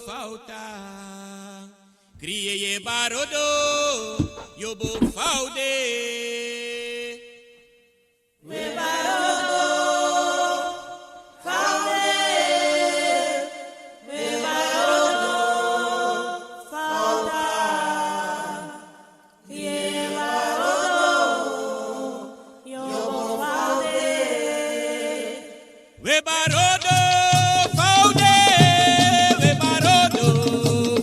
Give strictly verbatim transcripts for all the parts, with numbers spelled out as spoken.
Fauta. Kriye ye barodo, yobo faude. We barodo, faude. We barodo, fauta. Ye barodo, yobo faude. We barodo, faude. We barodo,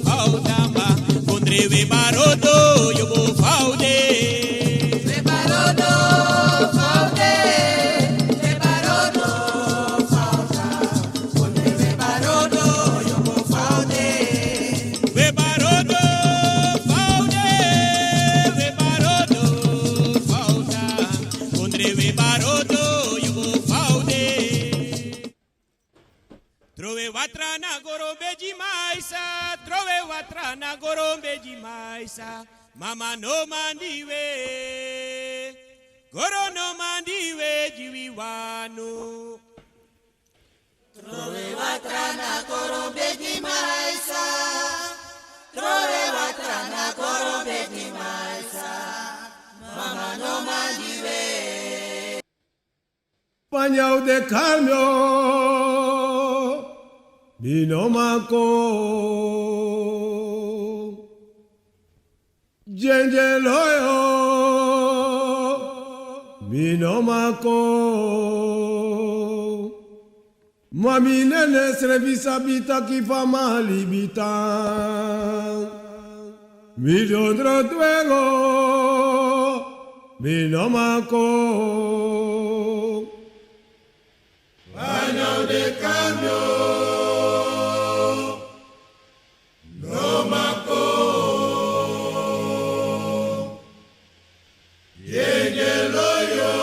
faudamba. Kondre we barodo, yobo faude. We barodo, faude. We barodo, fauda. Kondre we barodo, yobo faude. We barodo, faude. We barodo, fauda. Kondre we barodo, yobo faude. Trowe watra na goro bedi maisa. Trowe watra na goro bedi maisa. Mama no mandi we. Goro no mandi we di wi wanu. Trowe watra na goro bedi maisa. Trowe watra na goro bedi maisa. Mama no mandi we. Panya u de kalmio. Mi no mako. Djendje loyo, mi no mako. Ma mi nene srefi sabi taki fa mi libi tan. Mi dondro dwengo, mi no mako. Panya u de kalmio. No mako. Yenge loyo.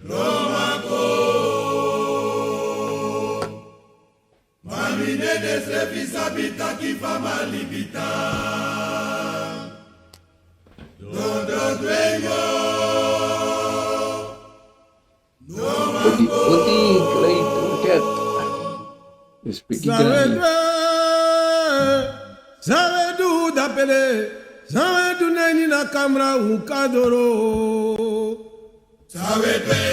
No mako. Ma mi nene srefi sabi taki fa mi libi tan. Dondro dwengo. Odi, odi, great market. Speaking Sabe Grammy. Dwe, sabe du dapele, sabe du neni na kamra un kadoro. Sabe dwe,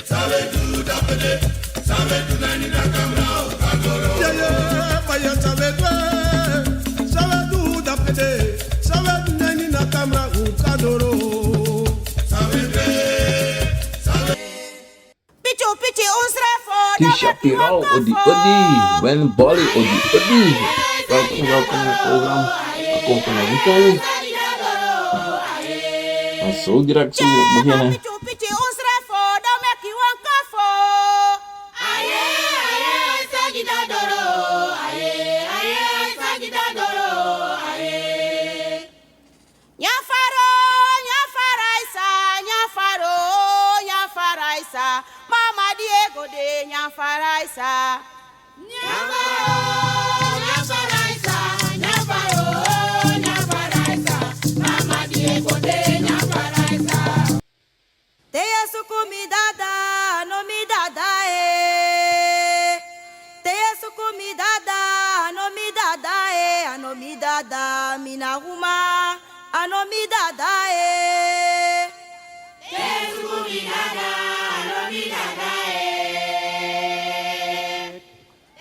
sabe du dapele, sabe du neni na kamra un kadoro. Yeah, yeah, fire sabe dwe, sabe du dapele, sabe du neni na kamra un kadoro. Sabe dwe, sabe Kisha Piro, odi, odi. Wen Bali, odi, odi. Welkom, welkom in het programma. Welkom van de weekend. En zo direct zullen we beginnen. Nyafaro, nyafaraisa, nyafaro, nyafaraisa. Mama Diego de nyafaraisa. Nyafaro, nyafaraisa, nyafaro, nyafaraisa. Mama Diego de nyafaraisa. Te yu e suku mi dada, a no mi dada, eh. Te yu e suku mi dada, a no mi dada, eh. A no mi dada, mi na uma, a no mi dada, eh. Te yu e suku mi dada, a no mi dada, eh.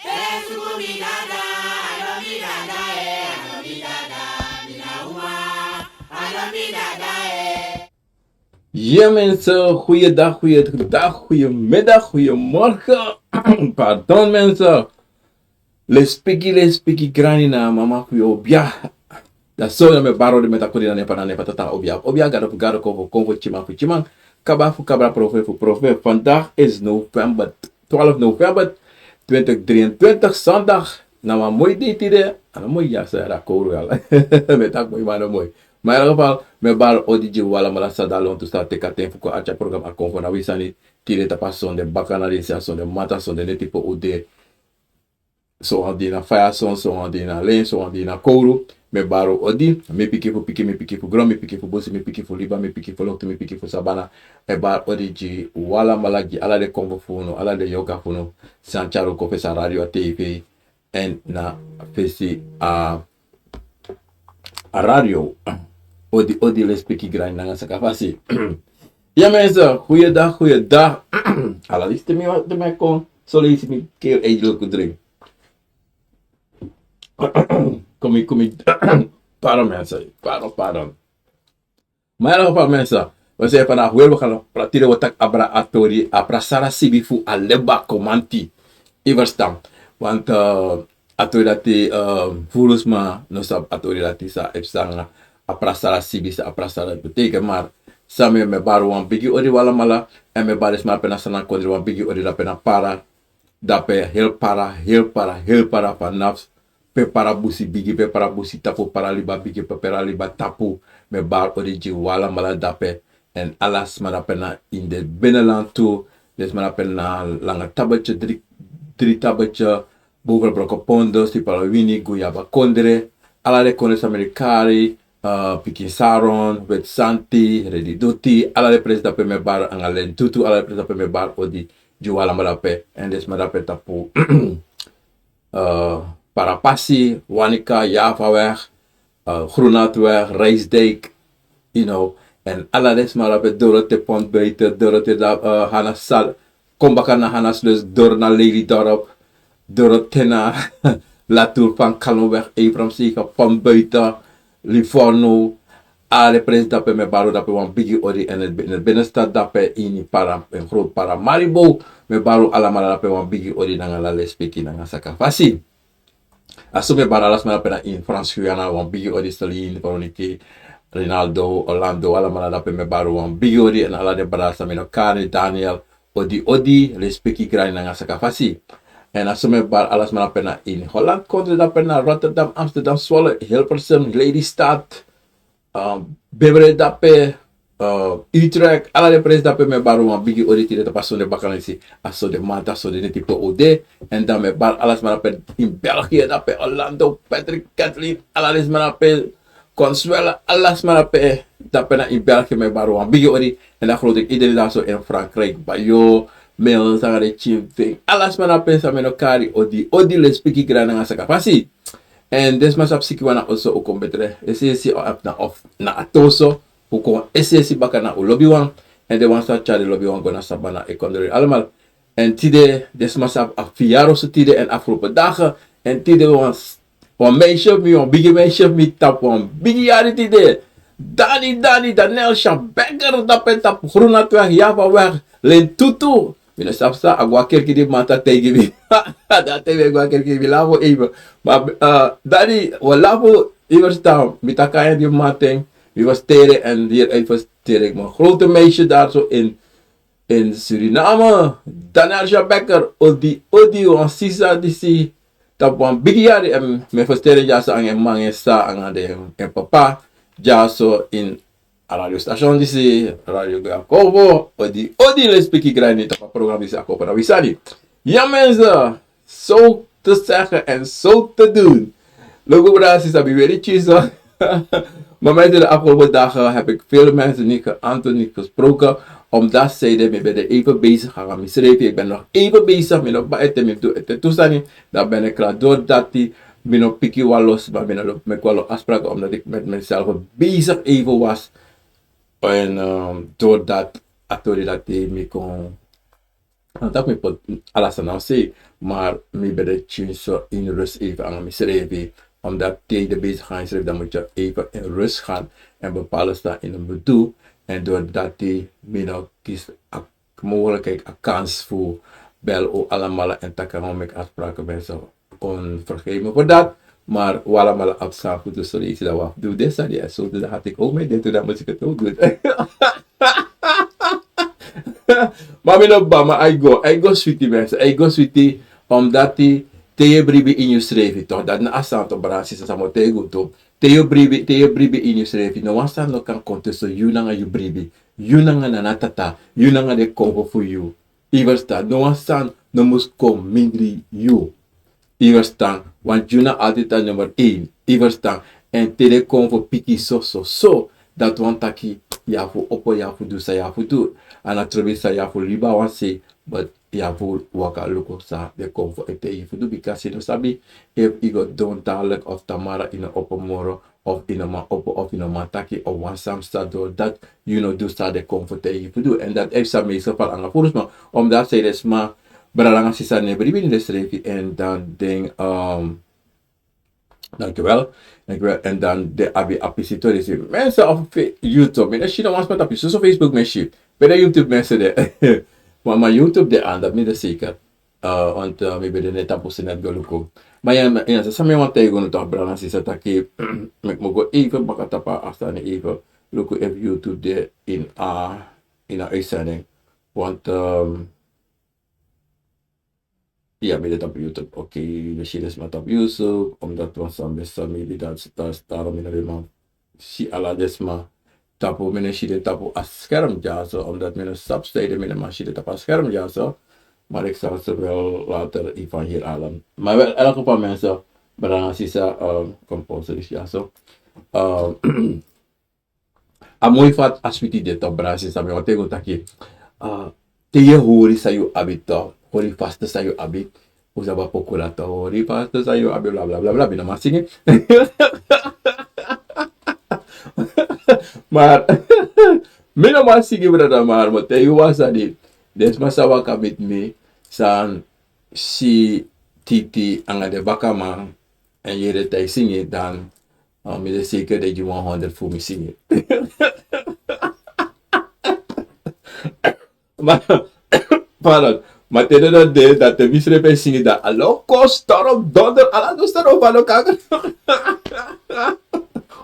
Te yu e suku mi dada, a no mi dada, eh. A no mi dada, mi na uma, a no mi dada, eh. Ja, mensen, goeiedag, goeiedag, goeiemiddag, goeiemorgen. Pardon, mensen. Lespeki, lespeki, grani na mama fu yu obia. Dati so yu mi e bari odi, mi e taki odi na nen fu, na nen fu Tata obia. Obia, gado fu gado, konfo fu konfo, tyiman fu tyiman, kabra fu kabra, profeti fu profeti. Vandaag is november, twaalf november twintig drieëntwintig, zondag. Na wan moi dei tide, a no moi ya, so ya dati kowru ya. Mi e taki moi, ma a no moi. Ma in elk geval, mi e bari odi gi un alamala san de lontu, san teki a ten fu kon arki a programma Akomfo na wi sani tide tapu a sonde, baka na leisi a sonde, mamanten sonde, neti pe un de. Sowan di na faya son, sowan di na len, sowan di na kowru. Mi e bari odi, mi pikin fu pikin, mi pikin fu gron, mi pikin fu busi, mi pikin fu liba, mi pikin fu loktu, mi pikin fu sabana. Mi e bari odi gi un alamala, gi ala den konfo fu unu, ala den yoga fu unu, san tyari un kon fesi a radio, a tv, èn na fesi a, a radio. Odi, odi, lespeki, grani nanga sakafasi. Ya mensen, goeiedag, goeiedag. Ala leisi mi, te mi kon, so leisi mi keri eigenlijk dring. Komi, komi. Pardon mensen, pardon, pardon. Maar in ieder geval mensen, we zijn vandaag weer, we gaan nog pra-, tide we taki abra a tori, abra sara sibi fu a leba komanti. Yu verstan? Want, eh, a tori dati, eh, furu sma no sabi a tori dati, san e psa nanga abra sara sibi, san abra sara beteken. Maar san mi e bari wan bigi odi gi un alamala, èn mi e bari den sma dape na Saanan kondre wan bigi odi dape na Para, dape heri Para, heri Para, heri Para, vanaf pe Para busi bigin, pe Para busi tapu, Para liba bigin, pe Para liba tapu. Mi e bari odi gi un alamala dape. Èn ala sma dape na ini den binnenland tu. Den sma dape na Langa Tabetje, Dri, Dri Tabetje, Boven Brokopondo, Sipaliwini, Guyaba kondre. Ala den kondre san mi e kari, eh, Pikin Saron, Weti Santi, Redi Doti, ala den presi dape mi e bari, nanga Lentutu, ala den presi dape mi e bari odi gi un alamala dape. Èn den sma dape tapu, eh, Parapasi, Wanica, Javaweg, eh, Groenatweg, Rijsdijk, you know, èn ala den sma dape, Dorothee, Pontbuiten, Dorothee, da, eh, Hanasal, kon baka na Hanasluis, doro na Lelydorp, doro te na La Tour, Van Kallenweg, Abraham Sega, Pontbuiten, Livorno, ala den presi dape mi e bari un dape wan bigi odi, èn den bin-, den binnenstad dape ini Para, èn Groot Paramaribo, mi e bari un alamala dape wan bigi odi nanga ala lespeki nanga sakafasi. A so mi e bari ala sma dape na ini Frans Guyana wan bigi odi, Celine, Veronique, Rinaldo, Orlando, alamala dape mi e bari un wan bigi odi, èn ala den brada san mi no kari, Daniel, odi odi, lespeki, grani nanga sakafasi. Èn a so mi e bari ala sma dape na ini Holland kondre, dape na Rotterdam, Amsterdam, Zwolle, Hilversum, Lelystad, um, Beverwijk dape, uh, Utrecht, ala den presi dape mi e bari un wan bigi odi tide tapu a sonde bakana disi, a sonde mamanten, a sonde neti pe un de. Èn dan mi e bari ala sma dape ini België, dape Orlando, Patrick, Kathleen, ala den sma dape, Consuela, ala sma dape, dape na ini België mi e bari un wan bigi odi. Èn dan groet ik iedereen daar zo in Frankrijk, Bayo, Mel, sanga den Chinfing, ala sma dape san mi no kari, odi odi, lespeki, grani nanga sakafasi. Èn den sma san abi sikiwan na oso, un kon betre. Es'yesi, of na, of na a toso, un kon es'yesi baka na un lobiwan. Èn den wan san tyari den lobiwan go na sabana, e kondre un alamala. Èn tide, den sma san abi a verjaardag tide èn afgelopen dagen. Èn tide wan s-, wan meisje fu mi, wan bigi meisje fu mi tapu wan bigi yari tide. Dani, Dani, Daniel Schabecker, dape tapu Groenatweg, Javaweg, Lentutu. Mi no sabi san, a go a kerki, di mamanten taigi mi. Dati mi e go a kerki, mi lafu even. Ma, eh, Dani, wi lafu, yu verstan, mi taki a ini di mamanten, mi versteer en, hier uit versteer ik mijn grote meisje daar zo in, in Suriname. Daniel Schabecker, odi odi, wan sisa disi tapu wan bigi yari, èn mi e versteer en dyaso nanga en mama, en sisa, nanga den, en papa, dyaso in a radiostation disi, Radio Goyakovo, odi odi, lespeki, grani tapu a program disi, Akopo na wi sani. Ja mensen, zo te zeggen en zo te doen. Luku, brada, sisa, mi weri tyiso. Maar mensen, de afgelopen dagen heb ik veel mensen niet geantwoord, niet gesproken, omdat zeiden, mi ben even bezig nanga misrefi, ik ben nog even bezig, mi no bai ete, mi du ete tu sani, dan ben ik klaar. Doordat die mi no piki wan lo sma, mi no meki wan lo afspraken, omdat ik met mezelf bezig even was. En, ehm, doordat a tori dati mi kon, no taki mi poti ala sani na sei, maar mi ben de tyiso in rust even nanga misrefi. Omdat te yu de bezig nanga yusrefi, dan moet je even in rust gaan en bepaalde stappen in moet doen. En doordat mi no kisi a mogelijkheid, a kans fu bel un alamala en taki nanga un, meki afspraken, mensen kon vergeef me voor dat. Maar un alamala abi sani fu du, so leisi dan un abi fu du den sani, en so dan had ik ook mijn ding, dan moet ik het ook doen. Maar mi no bari, maar a e go, a e go switi, mensen, a e go switi, omdat te yu e bribi ini yusrefi, toch, dati na a sani, toch, brada, sisa, san mi o taigi un tu. Te yu e bribi, te yu e bribi ini yusrefi, no wan sani no kan kon tussen yu nanga yu bribi, yu nanga nana tata, yu nanga den konfo fu yu. Yu verstan, no wan sani no mus kon mindri yu. Yu verstan? Want yu na altijd a nummer één. Yu verstan? En te den kon fu piki so, so, so, dati wani taki yu abi fu opo, yu abi fu du san yu abi fu du. A no trobi san yu abi fu libi a wan sei, but yu abi fu waka luku san den kon fu e taigi yu fu du, bika yu no sabi efu yu go don taaliki of tamara yu no opo moro, of yu no man opo, of yu no man taki, of wan sani sa doro dati yu no du san den kon fu taigi yu fu du. En dati efu san meestal fala nanga furu sma. Omdat sei den sma, brada nanga sisa, no e bribi ini den srefi, en dan den, um, dankjewel. Dankjewel. En dan den abi a pisi tu, den si mensen of fe-, YouTube. Mi no si no wan sma tapu soso Facebook, mi e si. Pe den YouTube mensen de. Ma, ma YouTube de aan, dati mi de zeker. Uh, want, uh, mi ben de net tapu sinet go luku. Ma ya, ma, ya, san mi wani taigi unu toch, brada nanga sisa, taki, meki mi go even baka tapu a sani, even luku efu YouTube de in a, in a uitzending. Want, um, ya, mi de tapu YouTube. Oké, mi si den sma tapu YouTube, omdat wan sani ben sani, mi di dati, dati, daarom mi no ben man si ala den sma tapu, mi no si den tapu a scherm dyaso, omdat mi no sabi san ede, mi no man si den tapu a scherm dyaso. Maar ik zal ze wel later even hier halen. Maar wel, in elk geval mensen, brada nanga sisa, um, compulsory dyaso. Um, a moi fu a switi de toch, brada nanga sisa, mi wani taigi unu taki, uh, te yu e hori san yu abi toch, hori faste san yu abi. Un sabi a poku dati, hori faste san yu abi, bla, bla, bla, bla, mi no man singi. Maar mi no man singi, brada, maar mi o taigi yu wan sani. Den sma sa waka miti mi, san si Titi anga den bakaman, en yere san mi e singi, dan, uh, mi de zeker den gi wan honderd fu mi singi. Ma, pardon. Ma te den no de, dan te mi srefi e singi, dan a loko, storm, donder, ala den storm fu a loko.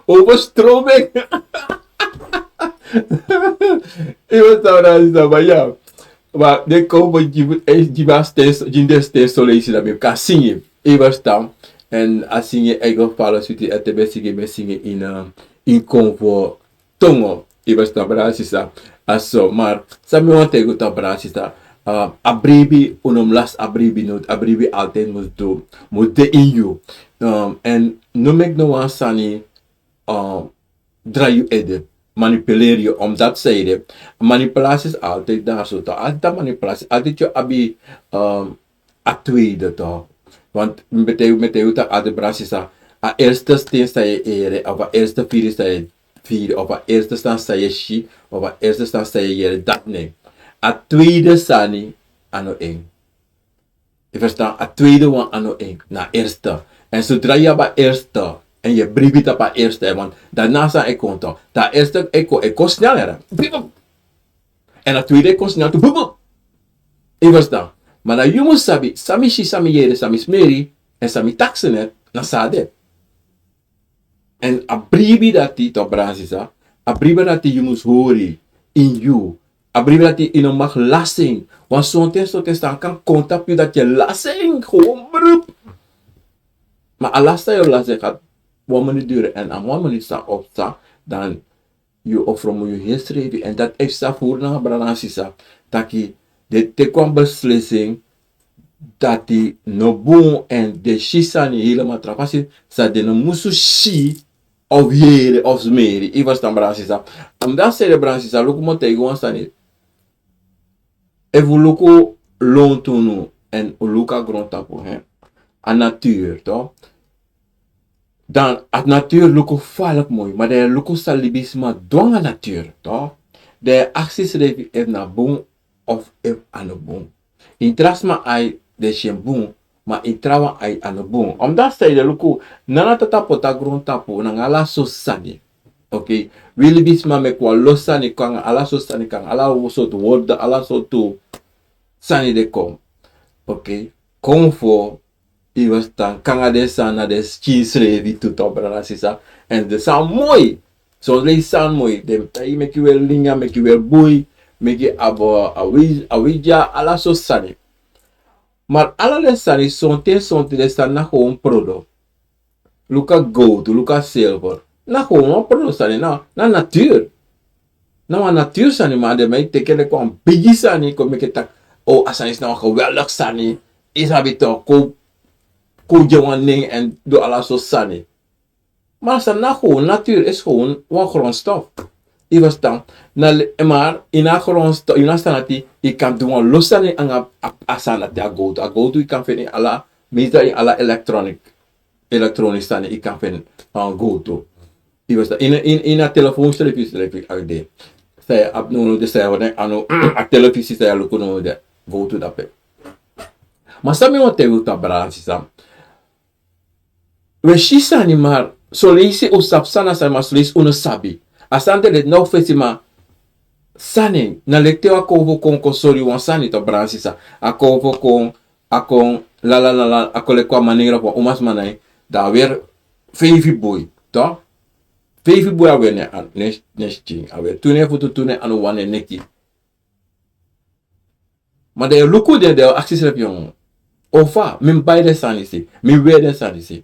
Overstroming. Yu e sabi, brada nanga sisa, ma ya. Ma den kon fu gi mi, eh, gi mi a sten, gi mi den sten son leisi, dan mi kan singi. Yu e verstan? En a singi e go fala switi, en te mi e singi, mi e singi in, eh, in kon fu tongo. Yu e verstan, brada nanga sisa? A so, maar san mi wani taigi unu toch, brada nanga sisa, eh, a bribi, un no mus lasi a bribi, no, a bribi altijd mus du, mus de in yu. Um, en no meki no wan sani, um, drai yu ede, manipuleri yu, omdat san ede, manipulatie is altijd daar zo toch. Altijd a manipulatie, altijd yu abi, um, a tweede toch. Want mi e taigi, mi e taigi unu toch altijd, brada nanga sisa, a eerste steen san yu e yere, of a eerste firi san yu e firi, of a eerste sani san yu e si, of a eerste sani san yu e yere, dati no en. A tweede sani, a no en. Yu e verstan? A tweede wan a no en, na a eerste. En zodra yu abi a eerste, en yu e bribi tapu a eerste, want dan na san e kon toch. Dan a eerste e kon, e kon snel, hè. Bip, bip. En a tweede e kon snel tu, bip, bip. Yu e verstan? Ma dan yu mus sabi, san mi si, san mi yere, san mi smeri, en san mi taksi net, na san a de. En a bribi dati toch, brada nanga sisa, a bribi dati yu mus hori in yu. A bribi dati yu no mag lasi en. Want sonten, sonten sani kan kon tapu yu dati yu e lasi en, gewoon brup. Ma a lasi san yu e lasi en kan wan minuut duru, en a wan minuut san opstan, dan yu offer yu heri srefi. En dati efu san furu nanga, brada nanga sisa, taki den teki wan beslissing dati no bun, en den si sani helemaal tra fasi san den no musu si, of yere, of smeri. Yu e verstan, brada nanga sisa? Omdat san ede, brada nanga sisa, luku, mi o taigi wan sani. Efu un luku lontu, no, en un luku a grontapu, hè, a natuur toch. Dan a natuur luku falek moi, ma dan yu e luku san libisma du nanga natuur toch. Dan yu e aksi yusrefi efu na bun of efu a no bun. Ini tra sma ai den si en bun, ma ini trawan ai a no bun. Omdat san ede, luku, Nana Tata poti a grontapu nanga ala sortu sani. Oké, wi libisma meki wan lo sani kon nanga ala sortu sani, kon nanga ala sortu wortu, ala sortu sani de kon. Oké, kon fu yu e verstan, kon nanga den sani na den skin srefi tu toch, brada nanga sisa. En den sani moi. Son leisi sani moi, den taigi meki yu weri linga, meki yu weri bui, meki yu abi a wi-, a widya, ala sortu sani. Maar ala den sani, sonten, sonten den sani na gewoon prodo. Luku a gowtu, luku a silver. Na gewoon wan prodo sani, na, na natuur. Na wan natuur sani, ma den man e teki en kon wan bigi sani, kon meki taki, o, a sani disi na wan geweldig sani. Yu sabi toch, kon kon gi en wan nen èn du ala sortu sani. Maar san na gewoon natuur is gewoon wan grondstof. Yu verstan? Na le- maar yu na grondstof, yu na sani dati yu kan du wan lo sani anga a- a sani dati, a gowtu. A gowtu yu kan feni ala, meestal in ala electronic, elektronisch sani yu kan feni anga gowtu. Yu verstan? In in in a telefoon srefi srefi a de. San yu abi nono de, san yu wani anu a telefisi san yu luku nono de, gowtu dape. Maar san mi wani teki yu, ta brada sisa. We si sani maar soleisi un sabi san na sani maar soleisi un no sabi. A sani de leti na un fesi maar sani na leti te wan konfo kon kon sori wan sani, ta brada sisa. A konfo kon, a kon, lalalala, a kon leki wan manengre fu wan umasma na en. Dan a weri feifi boi, to? Feifi boi a weri ne an- ne- ne skin, a weri tu ne futu, tu ne anu, wan ne neki. Ma dan yu luku den, dan yu aksi srefi yu, ofa mi mus bai den sani disi, mi weri den sani disi.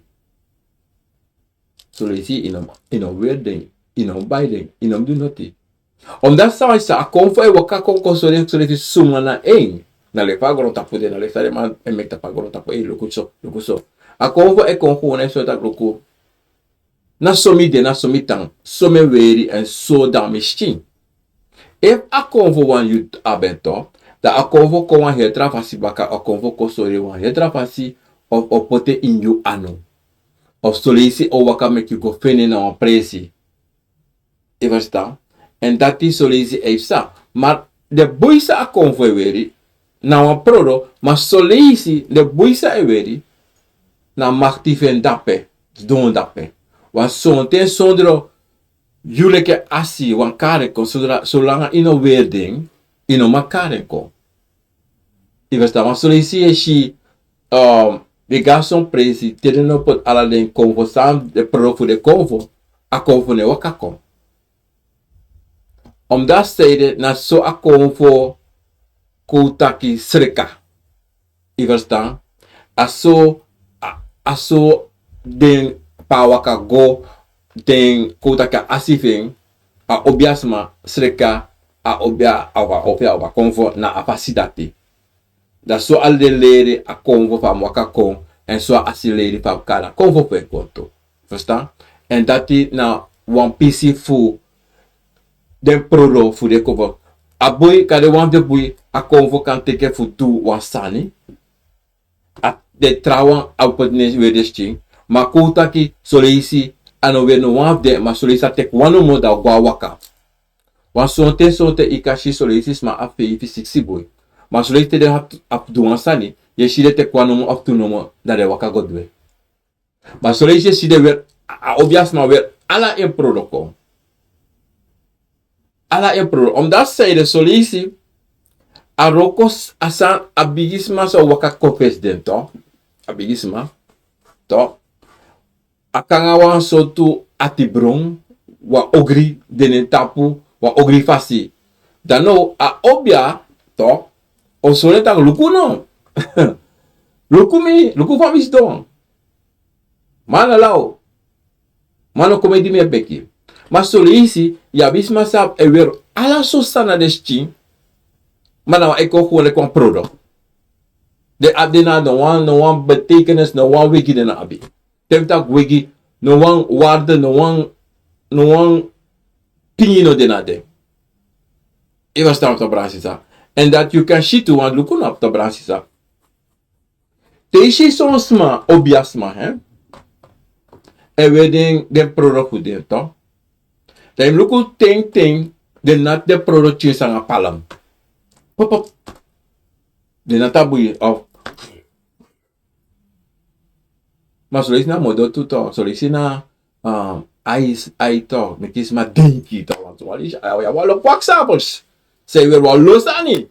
Soleisi yu no, yu no weri den, yu no mus bai den, yu no mus du noti. Omdat san wan sisa a konfo e waka kon kon sori srefi suma na en. Na leki fa a grontapu de, na leki san den man e meki tapu a grontapu, e luku so, luku so. A konfo e kon gewoon e sori taki luku. Na so mi de, na so mi tan, so mi e weri èn so dan mi skin. Efu a konfo wani yu abi en, to, dan a konfo kon wan heri tra fasi baka, a konfo kon sori wan heri tra fasi, of o poti en ini yu anu. Of soleisi o waka meki yu go feni en na wan presi. Yu verstan? Èn dati soleisi e psa. Ma den boi san a konfo e weri na wan prodo, ma soleisi den boi san e weri na makti fu en dape, sidon dape. Wan sonten sondro yu leki asi wan kari kon, sondro, solanga yu no weri den, yu no man kari en kon. Yu verstan? Wan soleisi yu e si, um, den go na son presi te den no poti ala den konfo san den prodo fu den konfo, a konfo no e waka kon. Omdat san ede na so a konfo kon taki sreka. Yu verstan? A so, a, a so den pe a waka go, den kon taki a asi fu en, a obiasma sreka, a obia, a obia, a obia konfo na a fasi dati. Dan so ala den leri a konfo fu a mus waka kon, èn so a asi leri fu a mus kari a konfo fu en kon tu. Verstan? Èn dati na wan pisi fu den prodo fu den konfo. A boi, kande wan fu den boi, a konfo kan teki en fu du wan sani. A, den trawan a poti ne weri den skin. Ma kon taki soleisi a no weri no wan fu den, ma soleisi a teki wan nomo dan a go a waka. Wan sonten sonten yu kan si soleisi sma abi feifi siksi boi. Ma soleisi te den abi, abi du wan sani, yu e si den teki wan nomo of tu nomo, dan den waka go dwe. Ma soleisi yu e si den weri, a, a obiasma weri ala en prodo kon. Ala en prodo. Omdat san ede soleisi, a wroko s- a san, a bigisma san waka kon fesi den, to. A bigisma, to. A kon nanga wan sortu atibron, wan ogri de na en tapu, wan ogri fasi. Dan now a obia, to, o sori en taki luku no. Luku mi, luku fa mi sidon. Ma a no law. Ma a no kon meki mi e begi. Ma soleisi yu abi sma san e weri ala sortu sani na den skin. Ma na wan e kon gewoon leki wan prodo. Den abi, den no abi no wan, no wan betekenis, no wan wegi den no abi. Te mi taki wegi, no wan waarde, no wan, no wan pingi no de na den. Yu verstan, ta brada sisa? Èn dati yu kan si tu, want luku now, ta brada sisa. Te yu si son sma, obiasma, hè, e weri den, den prodo fu den, to. Dan yu mus luku ten ten, den nati den prodo tyesi nanga palm. Pop, pop. Den nati a bui, of Ma soleisi na modo tu, to. Soleisi na, um, ai, ai, to. Meki sma denki, to. Wan, wan, wan lo kwakzabers. San yu weri wan lo sani.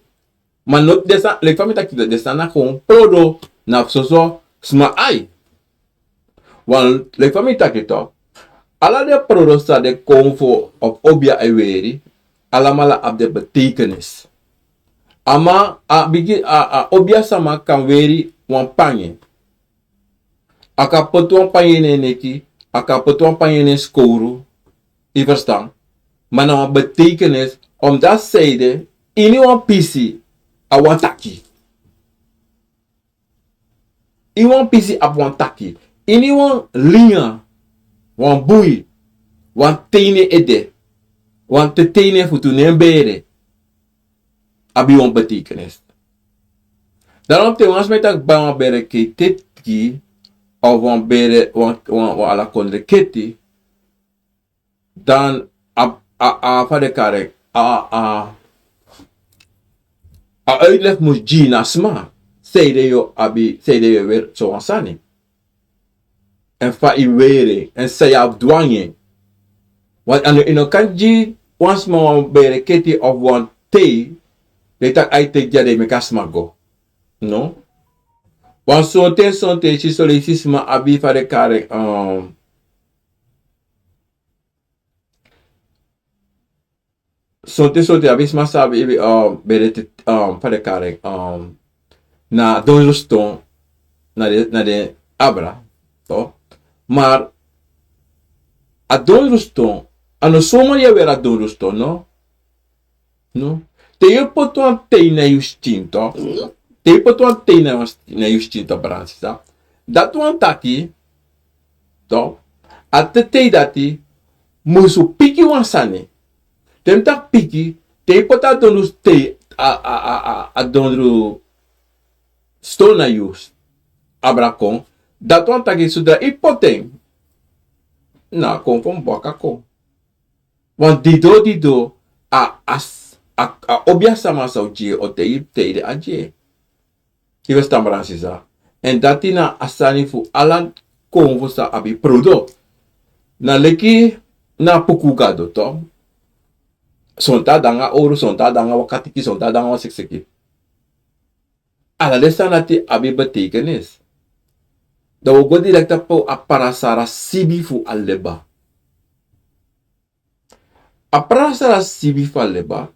Ma no, den sani, leki fa mi taki, den sani na gewoon prodo, na fu soso sma ai. Wan, leki fa mi taki, to. Ala den prodo san den konfo of obia e weri, alamala abi den betekenis. A man, a bigi, a, a obia sama kan weri wan pangi. A kan poti wan pangi na en neki, a kan poti wan pangi na en skowru, yu verstan? Ma na wan betekenis, omdat san ede, ini wan pisi, a wan taki. Ini wan pisi abi wan taki. Ini wan linya, wan bui, wan tei na en ede, wan tetei na en futu, na en bere, abi wan betekenis. Daarom te wan sma e taki bai wan bere keti, of wan bere, wan, wan, wan ala kondre keti, dan a, a, a, fa den kari en, a, a, a uitleg mus gi na sma. Sanede yu abi, sanede yu e weri so wan sani. Èn fa yu weri en, èn san yu abi du nanga en. Want a no, yu no kan gi wan sma wan bere keti of wan tei, dan yu taki a e teki dya, dan yu meki a sma go. No. Want sonten, sonten yu si, son leisi sma abi, fa den kari en, um, sonten, sonten abi sma san abi, um, bere te, um, fa den kari en, um, na dondru ston na den, na den abra, toch? Maar a dondru ston, a no zomaar yu e weri a dondru ston, no? No? Te yu poti wan tei na yu skin, toch? Te yu poti wan tei na yu, na yu skin, toch, brada sisa? Dati wani taki, toch, a tetei dati musu piki wan sani. Te mi taki piki, te yu poti a dondru tei, a, a, a, a, a dondru ston na yu abra kon, dati wani taki sodra yu poti en, na a konfo mus waka kon. Want dido, dido, a, a, a, a obiasma san o gi en, o tei, tei de a gi en. Yu e ferstan, brada sisa? Èn dati na a sani fu ala konfo san abi prodo. Na leki na puku gado, toch. Sonten a de nanga owru, sonten a de nanga wakatiki, sonten a de nanga wan sekiseki. Ala den sani dati abi betekenis. Dan wi o go direct tapu a prasara sibi fu a leba. A prasara sibi fu a leba,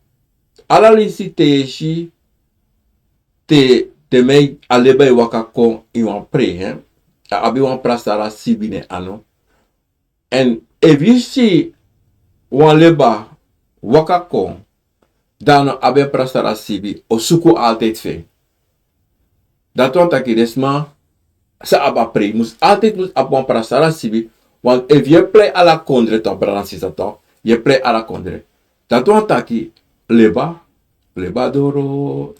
ala leisi te yu e si, te, te mi, a leba e waka kon ini wan prei, hè? A abi wan prasara sibi na en anu. Èn efu yu si wan leba waka kon, dan a no abi en prasara sibi, o suku altijd fu en. Dati wani taki den sma san abi a prei mus altijd mus abi wan prasara sibi. Want efu yu e prei ala kondre, toch, brada sisa, toch, yu e prei ala kondre. Dati wani taki leba, leba doro,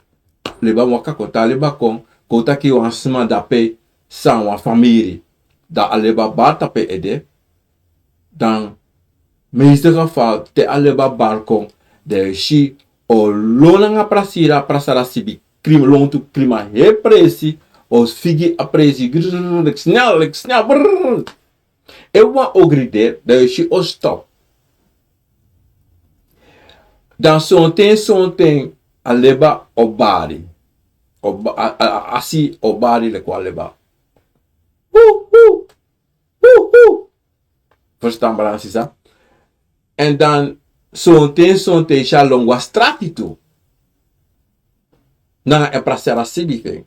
leba waka kon, te a leba kon, kon taki wan sma de ape san wan famiri. Dan a leba bari tapu en ede. Dan meeste geval te a leba bari kon, dan yu e si o lon nanga prasira, prasara sibi, krim, lontu krim a heri presi, o figi a presi, grrr, leki snel, leki snel, brrr. Efu wan ogri de, dan yu e si o stop. Dan sonten, sonten a leba o bari. O ba-, a, a, a, a si o bari leki wan leba. Hu, hu. Hu, hu. Ferstan, brada sisa? Èn dan sonten, sonten yu e si a lon go na strati tu. Nanga en prasara sibi fu en.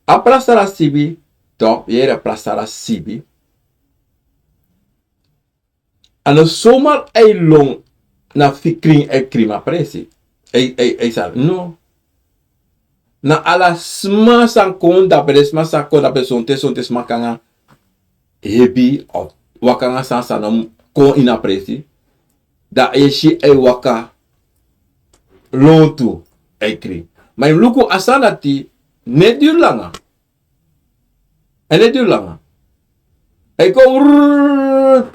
A prasara sibi, toch, yu yere, a prasara sibi. A no zomaar a e lon na fu krin, a e krin a presi. A e, a e, a e sari, no. Na ala sma san kon dape, den sma san kon dape, sonten, sonten sma kon nanga hebi, of waka nanga san san no kon ini a presi. Dan yu e si a e waka lontu, a e krin. Ma yu mus luku a sani dati, no e diri langa. A no e diri langa. A e kon wrrrr.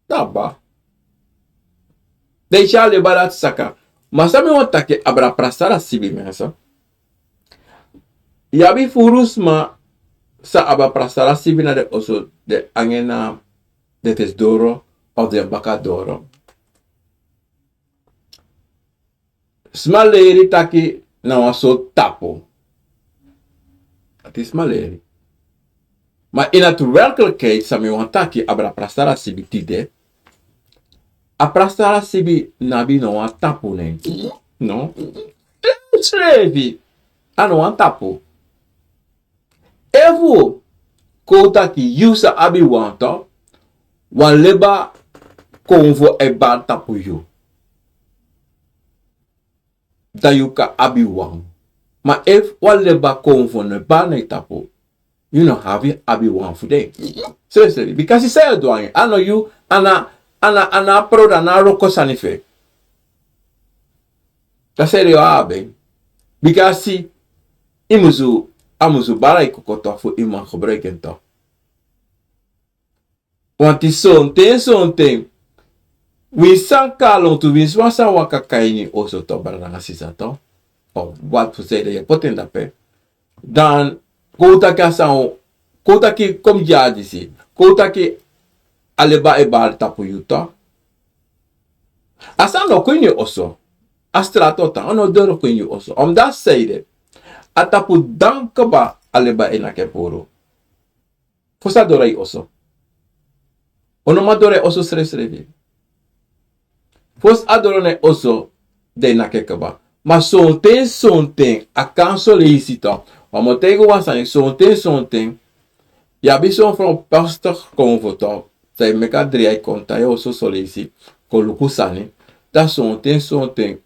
Taba. Dan yu e si a leba dati saka. Ma san mi wani taki abra prasara sibi, mensen. Yu abi furu sma san abi a prasara sibi na den oso, den anga en na den fesi doro of den baka doro. Sma leri taki na wan sortu tapu. Dati sma leri. Ma in het werkelijkheid, san mi wani taki abra prasara sibi tide. A prasara sibi no abi no wan tapu, nen. No. Srefi. A no wan tapu. Efu kon taki yu sa abi wan, toch, wan leba konfo e bari tapu yu, dan yu kan abi wan. Ma efu wan leba konfo no e bari na yu tapu, Yu no abi abi wan fu den. Seri seri bikasi san yu o du anga en a no yu a na a na a na a produ a na a wroko sani fu en. Dati seri yu o abi en. Bikasi yu musu a musu bari a yu kokoto fu yu man gebruiki en to. Wanti sonten sonten winsi san kon na lontu winsi wan san waka kon na ini oso to brada nanga sisa to. Of wati fu sede yu e poti en dape. Dan kon un taki a san kon un taki kon mi gi a disi kon un taki a leba e bari tapu yu to. A san no kon ini oso a strati o tan a no doro kon ini oso omdati sede a tapu dan kaba a leba e naki en puru. Fosi a doro a yu oso. Un no man doro a yu oso srefsrefi. Fosi a doro na yu oso dan yu naki en kaba. Ma sonten sonten a kan soleisi to. Ma mi o taigi un wan sani sonten sonten yu abi son fron pastor kon fu to. San yu meki a dri a yu kon tan yu oso soleisi kon luku sani. Dan sonten sonten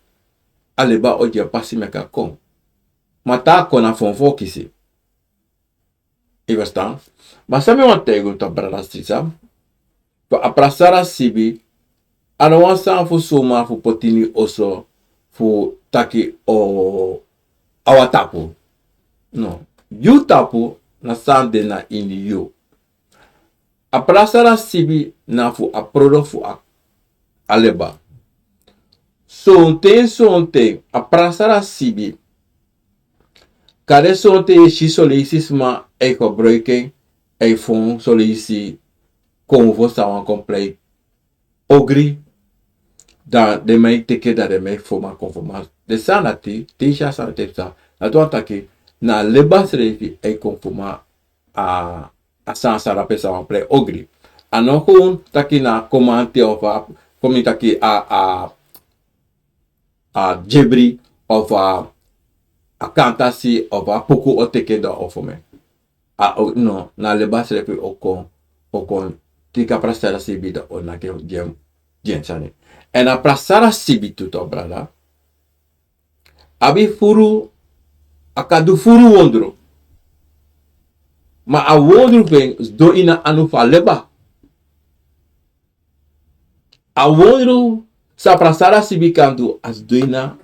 a leba o gi en pasi meki a kon. Ma te a kon na fon fu o kisi. Yu ferstan? Ma san mi wani taigi un tu a brada sisa fu a prasara sibi. A no wan sani fu suma fu poti ini oso fu taki o a wan tapu. No. Yu tapu na san de na ini yu. A prasara sibi na fu a prodo fu a leba. Sonten sonten a prasara sibi. Kade sonten yu e si soleisi sma e gebruiki en e fon soleisi kon fu san wan kon plei ogri. Dan den man e teke dan den man e foma kon foma den sani dati te yu si a sani dati e psa. Dati wani taki na a leba srefi e kon foma a a sani san dape san wan plei ogri. A no kon taki na komanti of a kon mi taki a a a jebri of a a kantasi of a puku o teke dan o fu mi. A no na leba srefi o kon o kon tiki a prasara sibi dan o naki en gi en sani. Èn a prasara sibi tu tu a brada abi furu a kan du furu wondro. Ma a wondro fu en sidon ini a anu fu a leba. A wondro san a prasara sibi kan du a sidon ini a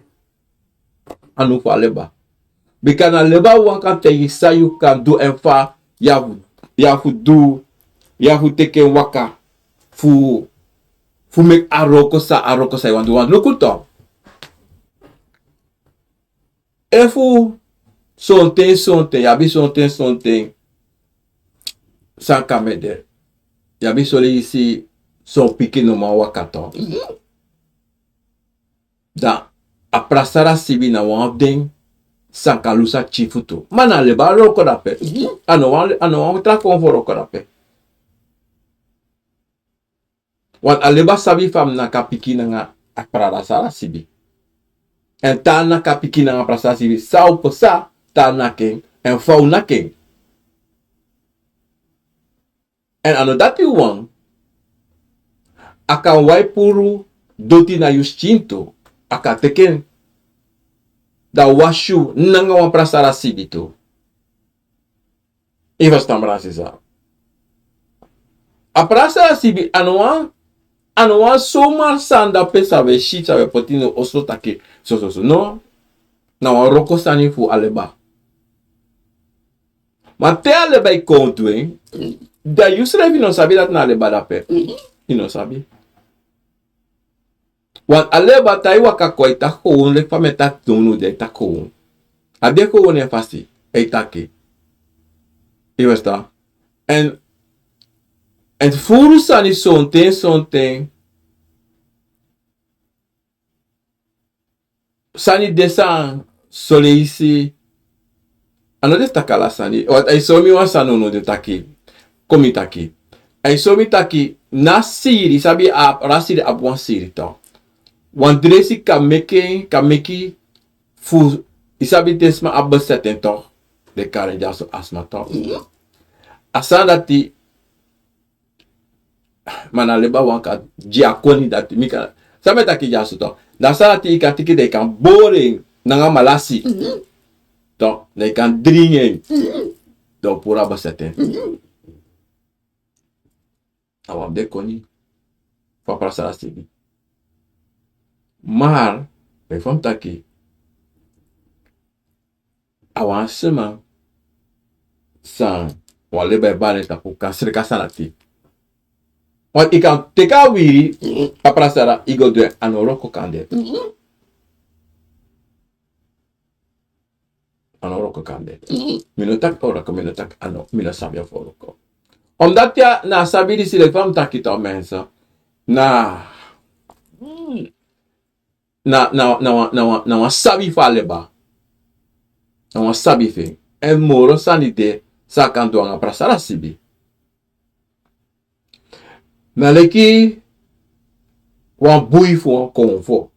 anu fu a leba. Bika na leba wan kan taigi san yu kan du èn fa yu abi fu du yu abi fu teki en waka fu fu meki a wroko san a wroko san yu wani du wani luku tu. Efu sonten sonten yu abi sonten sonten san kan mede yu abi soleisi son pikin no man waka tu. Dan a prasara sibi na wan fu den san kan lusu a tyi futu ma na leba wroko dape. A no wan tra kon fu wroko dape. Wan a leba sabi fa mi naki a pikin nanga a prasara sibi. Èn te a naki a pikin nanga a prasara sibi san o pasa te a naki en èn fa o naki en. Èn a no dati wan a kan wai puru doti na yu skin tu. A kan teki en dan wasi yu nanga wan prasara sibi tu. Yu ferstan brada sisa? A prasara sibi a no wan a no wan somar sani dape san wi e si san wi e poti ini oso taki sososo no. Na wan wroko sani fu a leba. Ma te a leba e kon du en dan yu srefi no sabi dati na a leba dape. Yu no sabi. Wan a leba te a e waka kon a e taki kowon leki fa mi e taki donu di a e taki kowon. A de kowon en fasi a e taki. Yu ferstan? Èn èn furu sani sonten sonten sani de san soleisi. A no de fu taki ala sani a e sori mi wan sani no de taki. Kon mi taki a e sori mi taki na siri sabi a rasiri abi wan siri tu. Wan dresi kan meki en kan meki fu yu sabi te sma abi beseti en tu. Den kari en dyaso a sma tu. A sani dati ma na leba wan kan gi a koni dati mi kan san mi e taki dyaso tu. Na sani dati yu kan tiki dan yu kan bori en nanga malasi. Tu dan yu kan dringi en. Dan un puru a besete. A wan de koni. Fa prasara sibi. Maar, reform taki. A wan sma san wan leba e bari tapu kan sreka san dati. Want yu kan teki a wiri, a prasara, yu go du en, a no wroko kan de. A no wroko kan de. Mi no taki wroko, mi no taki a no, mi no sabi a wroko. Omdat ya na sabi disi leki fa mi taki tu, mensen. Na na, na, na, wan- na, wan- na wan sabi fu a leba. Na wan sabi fu en. Èn moro sani de san a kan du nanga prasara sibi. Na leki wan bui fu wan konfo.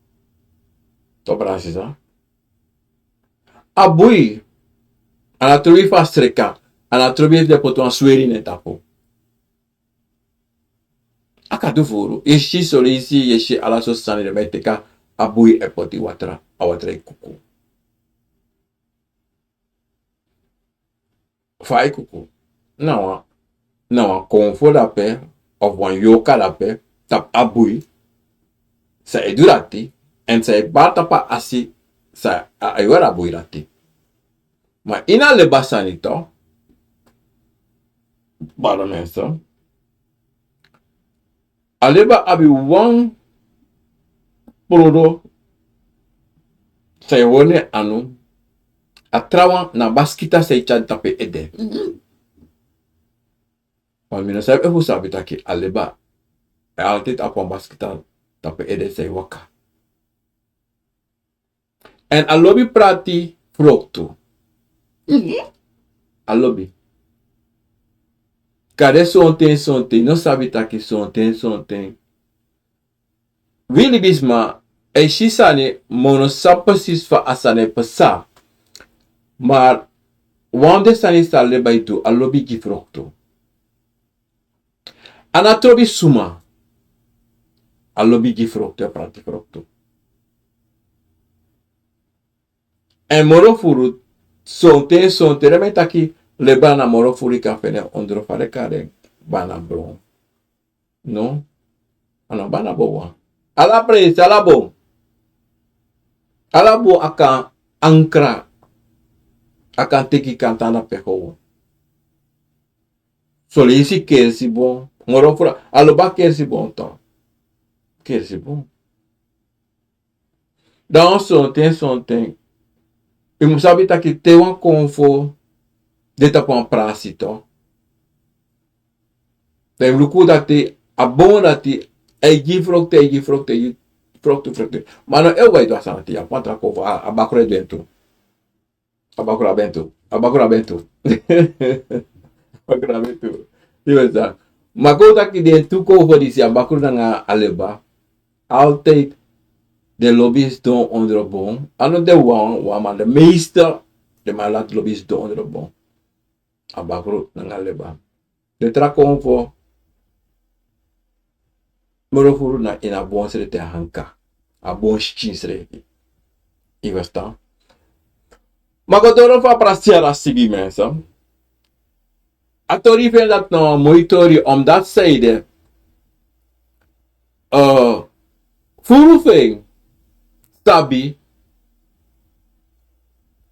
To prasisa. A bui, a na trobi fu a sreka, a na trobi efu den poti wan sweri na en tapu. A kan du furu. Yu e si son leisi, yu e si ala sortu sani, den man e teki a bui e poti watra, a watra e kuku. Fa a e kuku? Na wan, na wan konfo dape, of wan yoka dape, tapu a bui. San e du dati, èn san e bari tapu a asi, san a, a e weri a bui dati. Ma ini a leba sani tu, bari mensen. A leba abi wan prodo san e hori na en anu, a trawan na baskita san e tyari tapu en ede. Mhm. Ma mi no sabi efu un sabi taki a leba e altijd abi wan baskita tapu en ede san e waka. Èn a lobi prati froktu. Mhm. A lobi. Kande sonten, sonten, no sabi taki sonten, sonten. Wi libisma e si sani, ma un no sabi presis fa a sani e pasa. Ma wan fu den sani san a leba e du, a lobi gi froktu. A no trobi suma. A lobi gi froktu, a prati froktu. Èn moro furu, sonten, sonten, den man e taki leba na moro furu, yu kan feni en ondro, fa den kari en, banabron. No, a no banabron wan. Ala presi, ala bon. Ala bon a kan ankra. A kan teki, kan tan na pe gewoon. Son leisi kersi bon. Moro furu, a lobi a kersi bon tu. Kersi bon. Dan sonten, sonten, yu mu sabi taki te wan konfo de tapu wan prasi tu. Dan yu mu luku dati, a bon dati, a e gi froktu, a e gi froktu, a e gi froktu, froktu. Ma no, efu yu e du a sani dati, yu abi wan tra konfo, a, a bakru e du en tu. A bakru abi en tu. A bakru abi en tu. A bakru abi en tu. Yu e sa. Ma kon taki den tu konfo disi, a bakru nanga a leba, altijd den lobi sidon ondro bon. A no de wan, wan, ma de meeste den man e lati lobi sidon ondro bon. A bakru nanga a leba. Den tra konfo, moro furu, na ini a bon srefi, a hanka, a bon skin srefi. Yu e ferstan? Ma go doro fu a prasara sibi, mensen. A tori fu en dati na wan moi tori, omdat san ede, eh, furu fu en sabi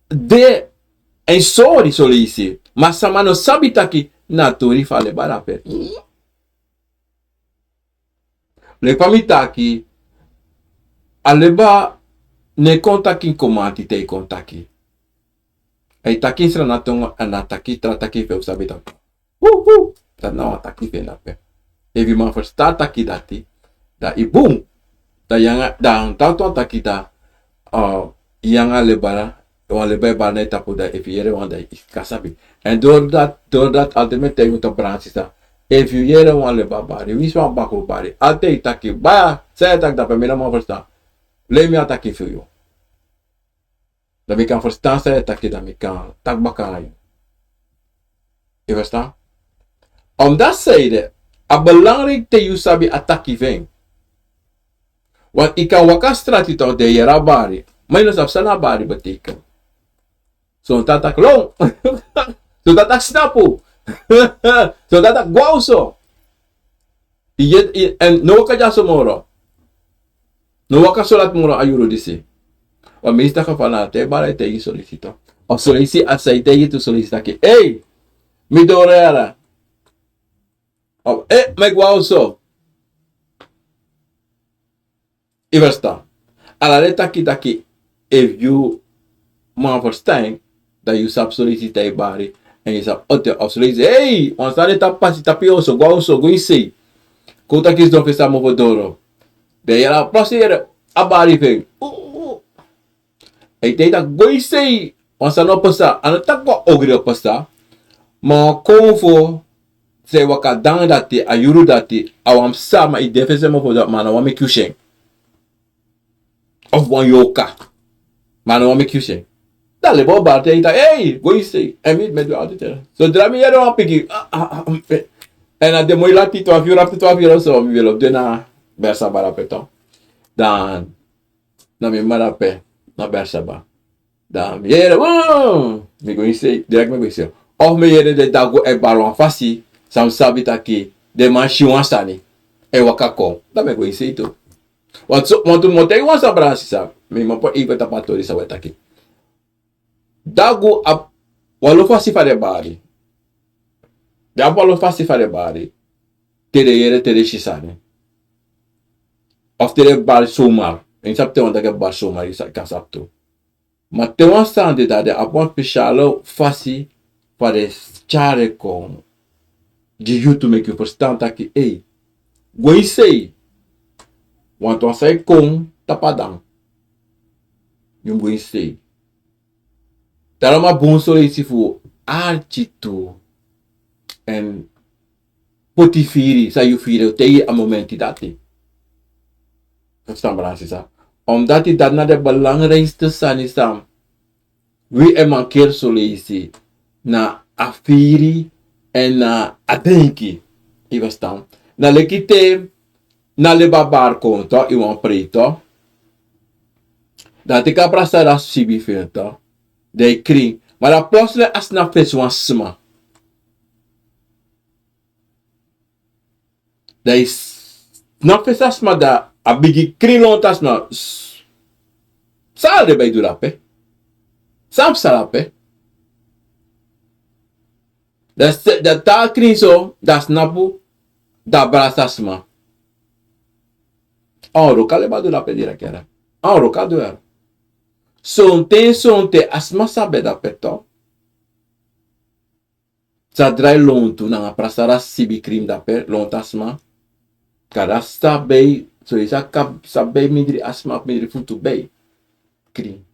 de, èn sori son leisi, ma sama no sabi taki na a tori fu a leba dape. Leki fa mi taki, a leba no e kon taki komanti te yu kon taki. A e taki sranatongo, èn a taki tra taki fu en, un sabi taki. Hu, hu. Dati na wan taki fu en dape. Efu yu man ferstan a taki dati, dan yu bun. Dan yu nanga, dan a taki wan taki dan, eh, yu nanga leba, wan leba e bari na yu tapu, dan efu yu yere wan dan yu kan sabi. Èn dori dati, dori dati, altijd mi e taigi un, to prasisa. Efu yu yere wan leba bari, winsi wan bakru bari, altijd yu taki, baya, san yu e taki dape, mi no man ferstan. Lei mi a taki fu yu. Dan mi kan ferstan san yu e taki, dan mi kan taki baka nanga yu. Yu e ferstan? Omdat san ede, a belangrijk te yu sabi a taki fu en. Want yu kan waka strati tu, dan yu yere a bari. Ma yu no sabi san a bari betekent. Sonten a taki lon. So dati a snapu. So dati a gwa oso. Yet, en no waka dyaso moro. No waka so lati moro a yuru disi. Wan meisi taki fa na te bari e taigi solisito. Of solisi a sa e taigi tu solisi taki: "Ei, mi doro yara." Of, "Eh, mi e gwa oso." Yu ferstan? Ala den taki taki, efu yu man ferstan, dan yu sabi solisi te yu bari, èn yu sabi ote of solisi. Ei, wan sani e tapu pasi tapu yu oso, gwa oso, go ini sei. Kon taki sidon fesi a mofo doro. Den yere a pasi, yere a bari fu en. Uu. Èn yu taigi taki go ini sei, wan sani o pasa, a no taki wan ogri o pasa. Ma wan konfo san e waka dan dati, a yuru dati, a wan psa, ma yu de fesi en mofo doro, ma a no wani meki yu si en. Of wan yorka. Ma a no wani meki yu si en. Dan leba o bari taigi taki: "Ei, go ini sei." Èn mi, mi e du altijd, hè. Sodra mi yere wan pikin, ah, ah, ah, mm, eh. Èn a de moi lati, twafu yuru, after twafu yuru, so mi ben lobi de na Bersaba dape tu. Dan na mi mama dape, na Bersaba. Dan mi yere, mm, mi go ini sei, direct mi go ini sei. Of mi yere den dagu e bari wan fasi, san mi sabi taki den man si wan sani e waka kon. Dan mi go ini sei tu. Wantu, wantu mi o taigi wan sani, brada, sisa. Mi man poti even tapu a tori san wi e taki. Dagu abi wan lo fasi fa den bari. Den abi wan lo fasi fa den bari. Te den yere, te den si sani. Of te den bari somar. Yu sabi te wan taki bari somar, yu sa, kan sabi tu. Ma te wan sani de, dan den abi wan spesiale fasi fa den tyari en kon gi yu tu, meki yu ferstan taki: "Ei, go ini sei." Wantu wan sani e kon tapu a dan. Yu mus go ini sei. Daarom a bun soleisi fu arki tu. Èn poti firi san yu firi, o taigi a momenti dati. Ferstan, brada, sisa? Omdat dati na den belangrijkste sani san wi e mankeri soleisi, na a firi èn na a denki. Yu ferstan? Na leki te na leba bari kon tu, yu wani prei tu. Dan teki a brasa, dan sibi fu en tu. Dan yu krin. Ma dan plotseling a sma fesi wan sma. Dan yu s-, sma fesi a sma, dan a bigin krin lontu a sma. S-, san a leba e du dape? San psa dape? Dan s-, dan te a krin so, dan a sma puu, dan a brasa sma. A wan wroko a leba du dape direct, yara. A wan wroko a du, yara. Sonten, sonten a sma sa ben dape tu. Sa drai lontu nanga prasara, sibi krin dape, lontu a sma. Kaba sa bei, so yu sa kaba, sa bei mindri a sma, mindri futu bei. Krin.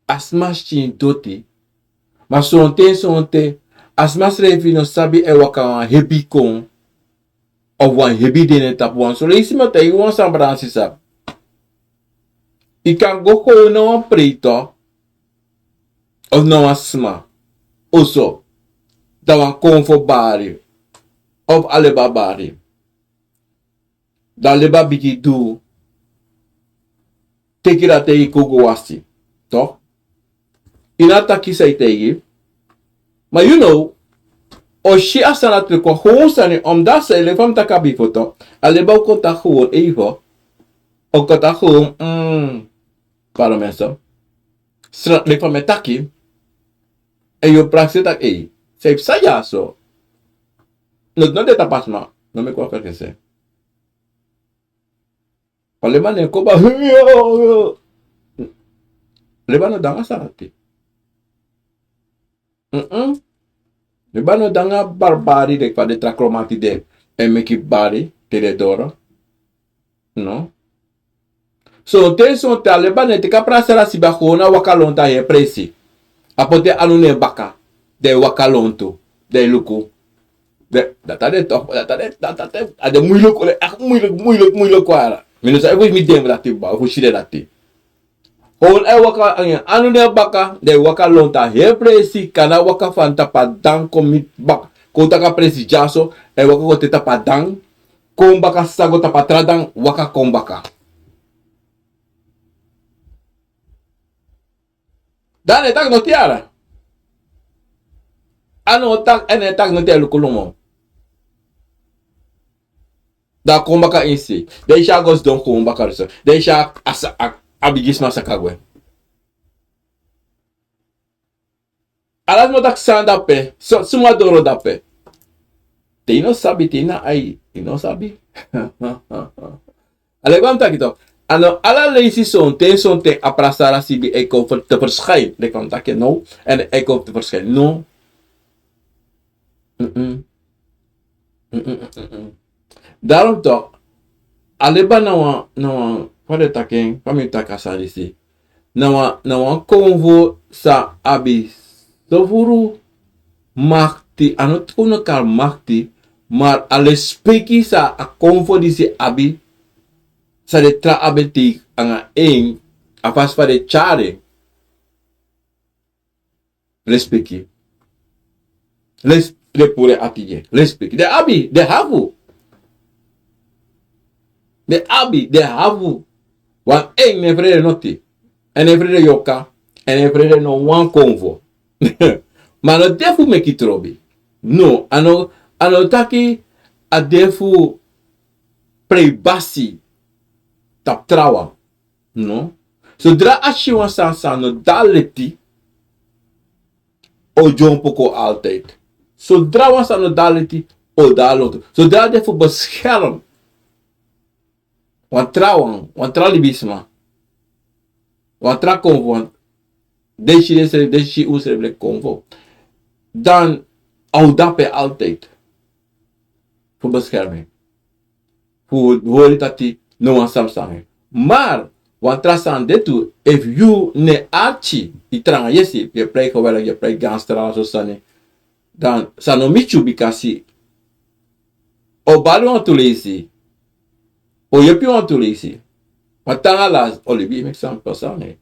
A sma skin doti. Ma sonten, sonten a sma srefi no sabi e waka wan hebi kon of wan hebi dede tapu wan. Soleisi mi o taigi wan sani, brada, sisa. Yu kan go kon na wan prei tu, of na wan sma oso, dan wan konfo bari of a leba bari. Dan a leba bigin du, teki dati e kon go wasi. Toch? Yu no e taki san yu taigi. Ma yu no o si a sani dati kon gewoon sani, omdat san, leki fa mi taki a bifo tu, a leba o kon taki gewoon even. O kon taki gewoon, mm, pardon mensen. San, leki fa mi e taki. Èn yu o prakseri taki, ei, san yu psa dyaso. No, no de tapu a sma. No meki wan ferkese. A leba no e kon baka. Leba no de nanga sani dati. Mm-mm. Leba no de nanga bari bari leki fa den tra kromanti de e meki bari te den doro. No. Sonten, sonten a leba no e teki a prasara sibi, a kon na waka lontu a heri presi. A poti en anu na en baka. Dan e waka lontu. Dan e luku. Dan, dati a de toch, dati a de, dati a de, a de moeilijk, echt moeilijk, moeilijk, moeilijk, yara. Mi no sabi efu mi denki dati, ba, efu mi si dati. Kon e waka, anga en anu na en baka, dan e waka lontu a heri presi, kaba waka fani tapu a dan kon miti baka. Kon taki a presi dyaso, e waka kon te tapu a dan, kon baka sa go tapu a tra dan, waka kon baka. Dan a no e taki noti yara. A no taki, a no e taki noti a luku lumo. Dan a kon baka ini sei. Dan yu si a go sidon kon baka lusu. Dan yu si a, a, a bigisma saka gwe. Ala sma taki san dape. So, suma doro dape. Te yu no sabi, te yu na ai, yu no sabi. A leki fa mi taki toch. A no ala leisi sonten, sonten a prasara sibi e kon fu te verschijnen. Leki fa mi taki no. En e kon fu te verschijnen. No. Mm-mm. Mm-mm, mm-mm. Daarom toch, a liba na wan, na wan, fa den taki en, fa mi taki a sani disi. Na wan, na wan konfo san abi sovuru makti, a no tuna kari makti, maar a lespeki san a konfo disi abi, san den tra abi teki nanga en, a fasi fa den tyari en. Lespeki. Les, den puru en ati gi en. Lespeki. Den abi, den hafu. Den abi, den hafu. Want en no e frede noti. En no e frede yorka. En no e frede no wan konfo. Ma a no de fu meki trobi. No, a no, a no taki a de fu prei basi tapu trawan. No. Sodra a si wan sani san no de na leti, a o dyompo kon altijd. Sodra wan sani no de na leti, a o de na lontu. Sodra a de fu bescherm wan tra wan, wan tra libisma, wan tra konfo, wan, den si den srefi, den si unsrefi leki konfo, dan a o de dape altijd. Fu bescherming. Fu hori taki no wan sani psa nanga en. Maar wan tra sani de tu, efu yu no e arki, yu tranga yesi, yu e prei geweldig, yu e prei ganstrala, so sani, dan san no miti yu, bikasi a o bari wantu leisi, a o yepi wantu leisi. Ma te nanga lasi, a o libi yu meki sani psa nanga en.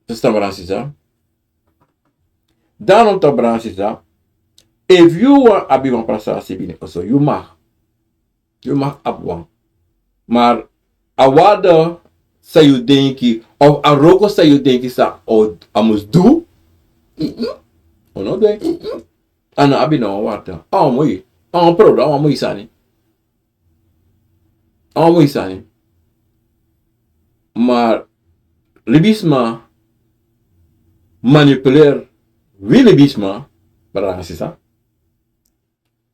Fusutan, brada sisa. Daarom toch, brada sisa, efu yu wani abi wan prasara sibi ini oso, yu mag. Yu mag abi wan. Maar a waarde san yu denki, of a wroko san yu denki san a mus du, a no du en. A no abi no wan waarde. A wan moi, a wan prodo, a wan moi sani. A wan moi sani. Maar libisma manipuleer wi libisma, brada nanga sisa.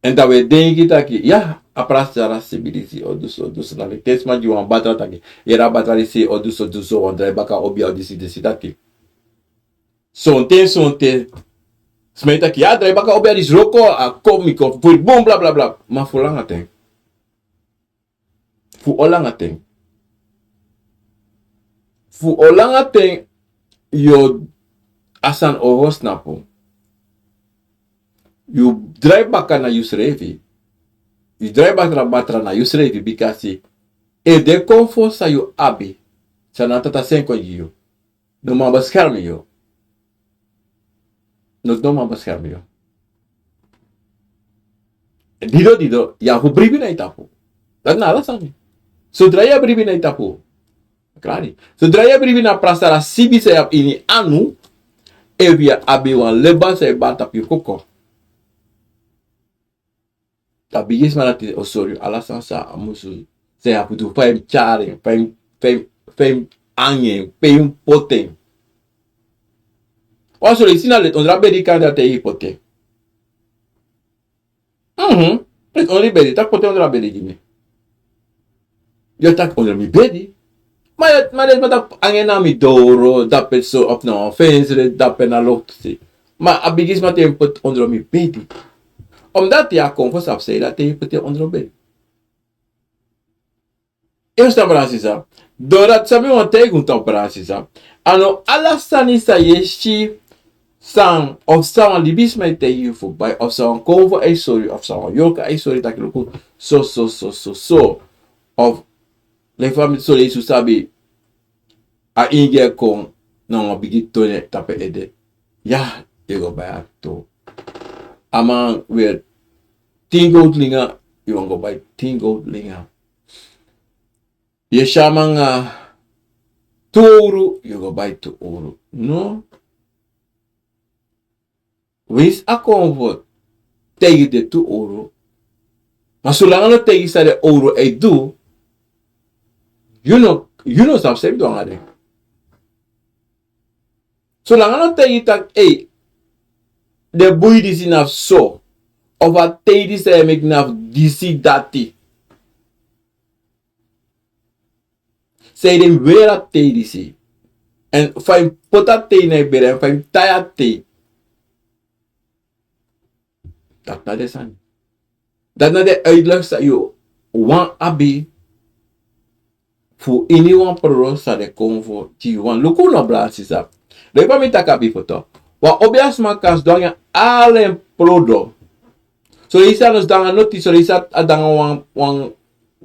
En dan wi e denki taki, ya, a prasara sibi disi o du so, o du so. Na leki te sma gi wan batra taki, yere a batra disi o du so, o du so, wan drai baka obia, o disi, disi, dati. Sonten, sonten sma e taki, ya, drai baka obia disi, wroko, a kon, mi kon fu bun, bla, bla, bla. Ma fu langa ten? Fu o langa ten? Fu o langa ten yu o, a sani o hori snapu. Yu drai baka na yusrefi. Yu drai batra, batra na yusrefi, bikasi efu den konfo san yu abi, san na Tata Sen kon gi yu, no man bescherm yu. No, no man bescherm yu. Dido, dido, yu abi fu bribi na yu tapu. Dati na ala sani. Sodra yu e bribi na yu tapu, klari. Sodra yu e bribi na prasara sibi san yu abi ini yu anu, efu yu abi wan leban san e bari tapu yu koko, a bigisma dati o sori yu ala sani san a musu, san yu abi fu du, fa yu mus tyari en, fa yu mus, fa yu mus, fa yu mus angi en, pe yu mus poti en. Wan sori, yu si, na leti ondro a bedi kandra te yu poti en. Mhm. Leti ondro yu bedi, taki poti en ondro a bedi gi mi. Yu o taki ondro mi bedi. Ma, ma den sma taki angi en na mi doro, dape so, of na wan fensre, dape na loktu sei. Ma a bigisma te yu poti ondro mi bedi. Omdat yu a konfo sabi sei dati yu poti en ondro bedi. Yu e fusutan, brada sisa? Dati san mi wani taigi unu, brada sisa. A no ala sani san yu e si, san, of san wan libisma e taigi yu fu bai, of san wan konfo e sori, of san wan yorka e sori taki luku, so, so, so, so, so. Of leki fa mi so leisi un sabi, a ingi e kon na wan bigi tone tapu en ede. Ya, yu e go bai a tu. A man weri tin goud linga, yu wani go bai tin goud linga. Yu e si a man nanga Tu owru, yu go bai tu owru. No. Winsi a kon fu taigi de tu owru. Ma solanga no taigi san den owru e du, yu no, yu no sabi san yu mus du nanga den. Solanga no taigi taki, ei, den bui disi na fu so. Of a tei disi san yu e meki na fu disi dati. San ede mi weri a tei disi. Èn fa yu mus poti a tei na yu bere, èn fa yu mus tai a tei. Dati na den sani. Dati na den uitleg san yu wani abi fu ini wan prodo san den kon fu gi yu. Wan luku no, brada, sisa. Leki fa mi taki a bifo tu. Wan obiasma kan sidon nanga ala en prodo. Soleisi a no sidon nanga noti, soleisi a de nanga wan, wan,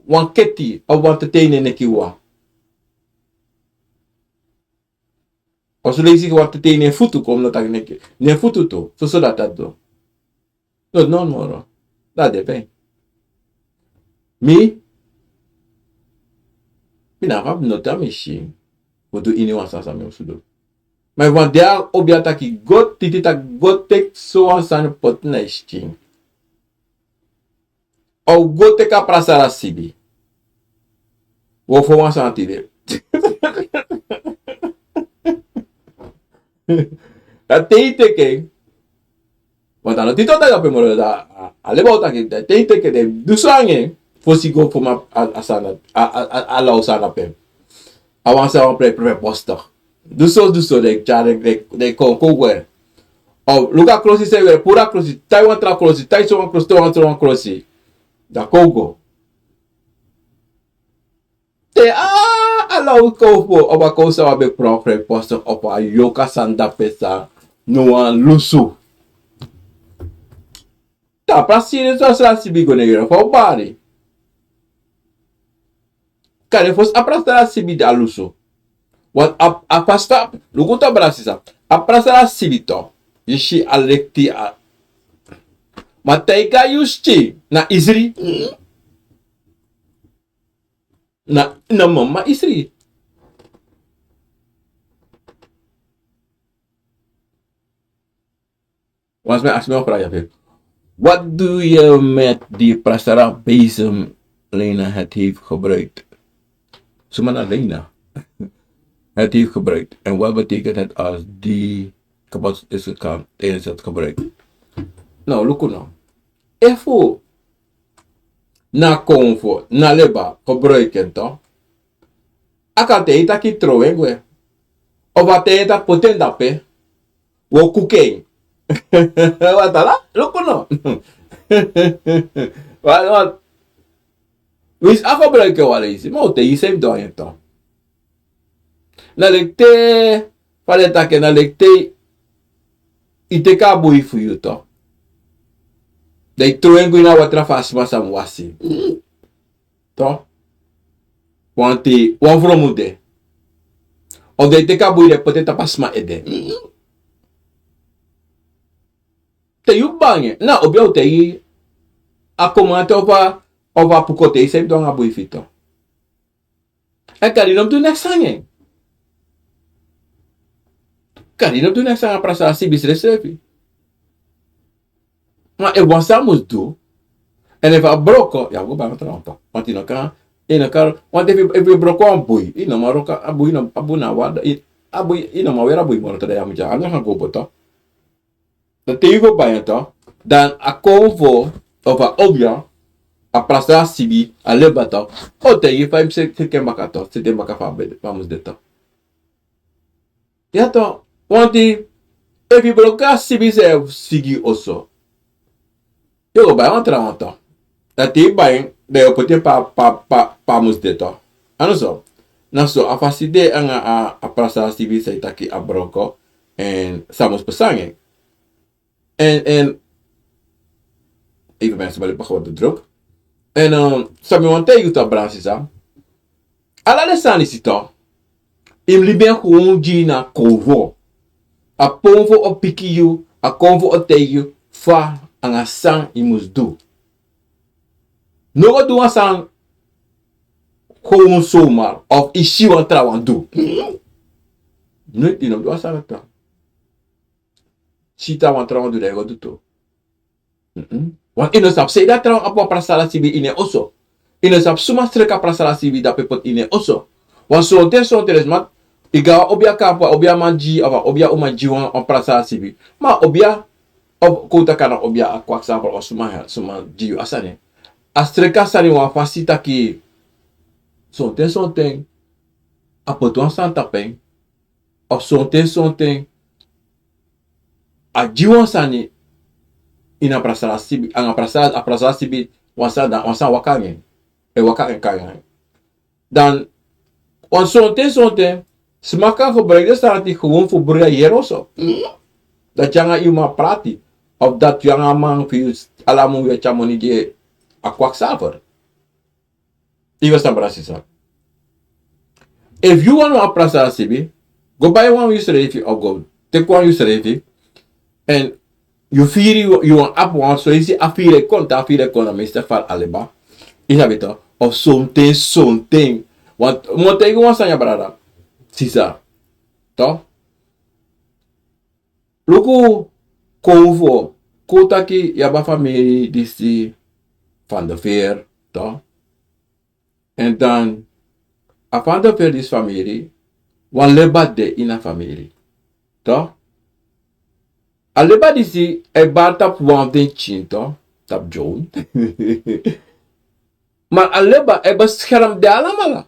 wan keti, of wan tetei na en neki wawan. Of soleisi wan tetei na en futu, kon mi no taki neki. Na en futu tu, soso dati a du. No, no moro. Dati de pe. Mi, mi no abi noti a mi si fu du ini wan sani san mi musu du. Ma efu wan dei a obia taki go titi, taki go teki sowan sani poti na yu skin. A o go teki a prasara sibi. Wi o fon wan sani tide. Dan te yu teki en. Want a no titi o taki dape moro, dan a, a leba o taki, dan te yu teki en, dan yu du so nanga en, fosi go fon a, a, a sani, a, a, a, a law sani dape. A wan sani wan prei prei bostig. Du so, du so, dan yu tyari, dan yu, dan yu kon, kon gwe. O, luku a klosi san yu weri, puru a klosi, tai wan tra klosi, tai so wan klosi, tai wan tra wan klosi. Dan kon go. Te a, a law kon fu, of a kon san wan ben prei prei bostig, of a yoka sani dape san no wani lusu. Te a prasara sibi go nanga yu, fa a o bari. Kande fosi a prasara sibi de a lusu. Want a, a fasi fa, luku tu, brada, sisa. A prasara sibi tu. Yu si a lekti a. Ma te yu go a yu skin na isri. Na, na mama isri. Wan sma aksi mi wan vraag ya. Wat doe je met die prasara bezem Lena het heeft gebruikt? Suma na Lena het heeft gebruikt. En wat betekent het als die kapot is gegaan tijdens het gebruik? No, luku no. Efu na kon fu, na leba, gebruik en toch. A kan te yu taki trow en gwe. Of a te yu taki poti en dape. Wi o kuku en. Wat ala, luku no. Wat, wat. Winsi a gebruik en wan leisi, ma wi o taigi san yu mus du nanga en toch. Na leki te, fa den e taki, na leki te yu teki a bui fu yu toch. Dan yu trow en go ini a watra fu a sma san mus wasi. Toch? Want wan vrouw mus de. Of den e teki a bui den poti en tapu a sma ede. Te yu bangi, na obiasma o taigi a komante of a, of a puku o taigi san yu mus du nanga a bui fu yu toch. Èn kande yu no mus du neks nanga en. Kande yu no mus du neks nanga a prasara sibi srefsrefi. Ma efu wan sani mus du, èn efu a broko, yu abi go bai wan tra wan. Want yu no kan, yu no kan, want efu, efu yu broko wan bui, yu no man wroko a bui, no, a bui na wada, yu, a bui, yu no man weri a bui moro, te dan yu a mus tyari anga go boto. Dan te yu go bai en toch, dan a konfo of a obia, a prasara sibi, a leba toch, o taigi yu fa yu mus seti en baka toch, seti en baka fa a mus de toch. Ya toch, want efu yu broko a sibi san e sigi oso, yu o go bai wan tra wan toch. Dan te yu bai en, dan yu o poti en pe a, pe a, pe a, pe a mus de toch. A no so. Na so a fasi de anga a, a prasara sibi san yu taki a broko, èn san mus pasa nanga en. Èn, èn, even mensen, maar ik mag wat druk. Èn, um, san mi wani taigi yu toch, brada, sisa. Ala den sani disi toch, yu mus libi en gewoon gi yu na konfo. A konfo o piki yu, a konfo o taigi yu fa anga san yu mus du. No go du wan sani Gewoon zomaar. Of yu si wan trawan du. Noiti yu no mus du a sani dati. Si trawan trawan du, dan yu go du tu. Want yu no sabi san yu dati trawan abi wan prasala sibi ini en oso. Yu no sabi suma sreka prasala sibi dape poti ini en oso. Want sonten sonten den sma, yu go na wan obiakampu, a obiaman gi yu of a obiauman gi yu wan prasala sibi. Ma a obia, of kon un taki na obia, a kwaksalver of suma gi yu a sani. A sreka sani wan fasi taki sonten sonten a poti wan sani tapu en. Of sonten sonten a gi wan sani ini a prasala sibi, anga prasala, a prasala sibi wan sani, dan wan sani waka anga en. E waka anga en. Dan wan sonten sonten sma kan gebruik den sani gewoon fu brui a yere oso. Dati yu anga yu man prati. Of dati yu anga a man fu yu ala mun yu e tyari moni gi a kwaksalver. Yu verstaat, brada, sisa. Efu yu wani wan prasala sibi, go bai wan yu srefi of go teki wan yu srefi. En yu firi yu, yu wan abi wan, so yu si a firi e kon, te a firi e kon, dan meeste fali a leba. Yu sabi to, of sonten sonten. Want mi o taigi wan sani, ya brada, sisa. To? Luku, kon fu, kon taki yu abi a famiri disi Van de Veer, to? En dan a Van de Veer disi famiri, wan leba de ini a famiri, to? A leba disi e bari tapu wan fu den pikin, to? Tapu John. Ma a leba e beskerm den alamala.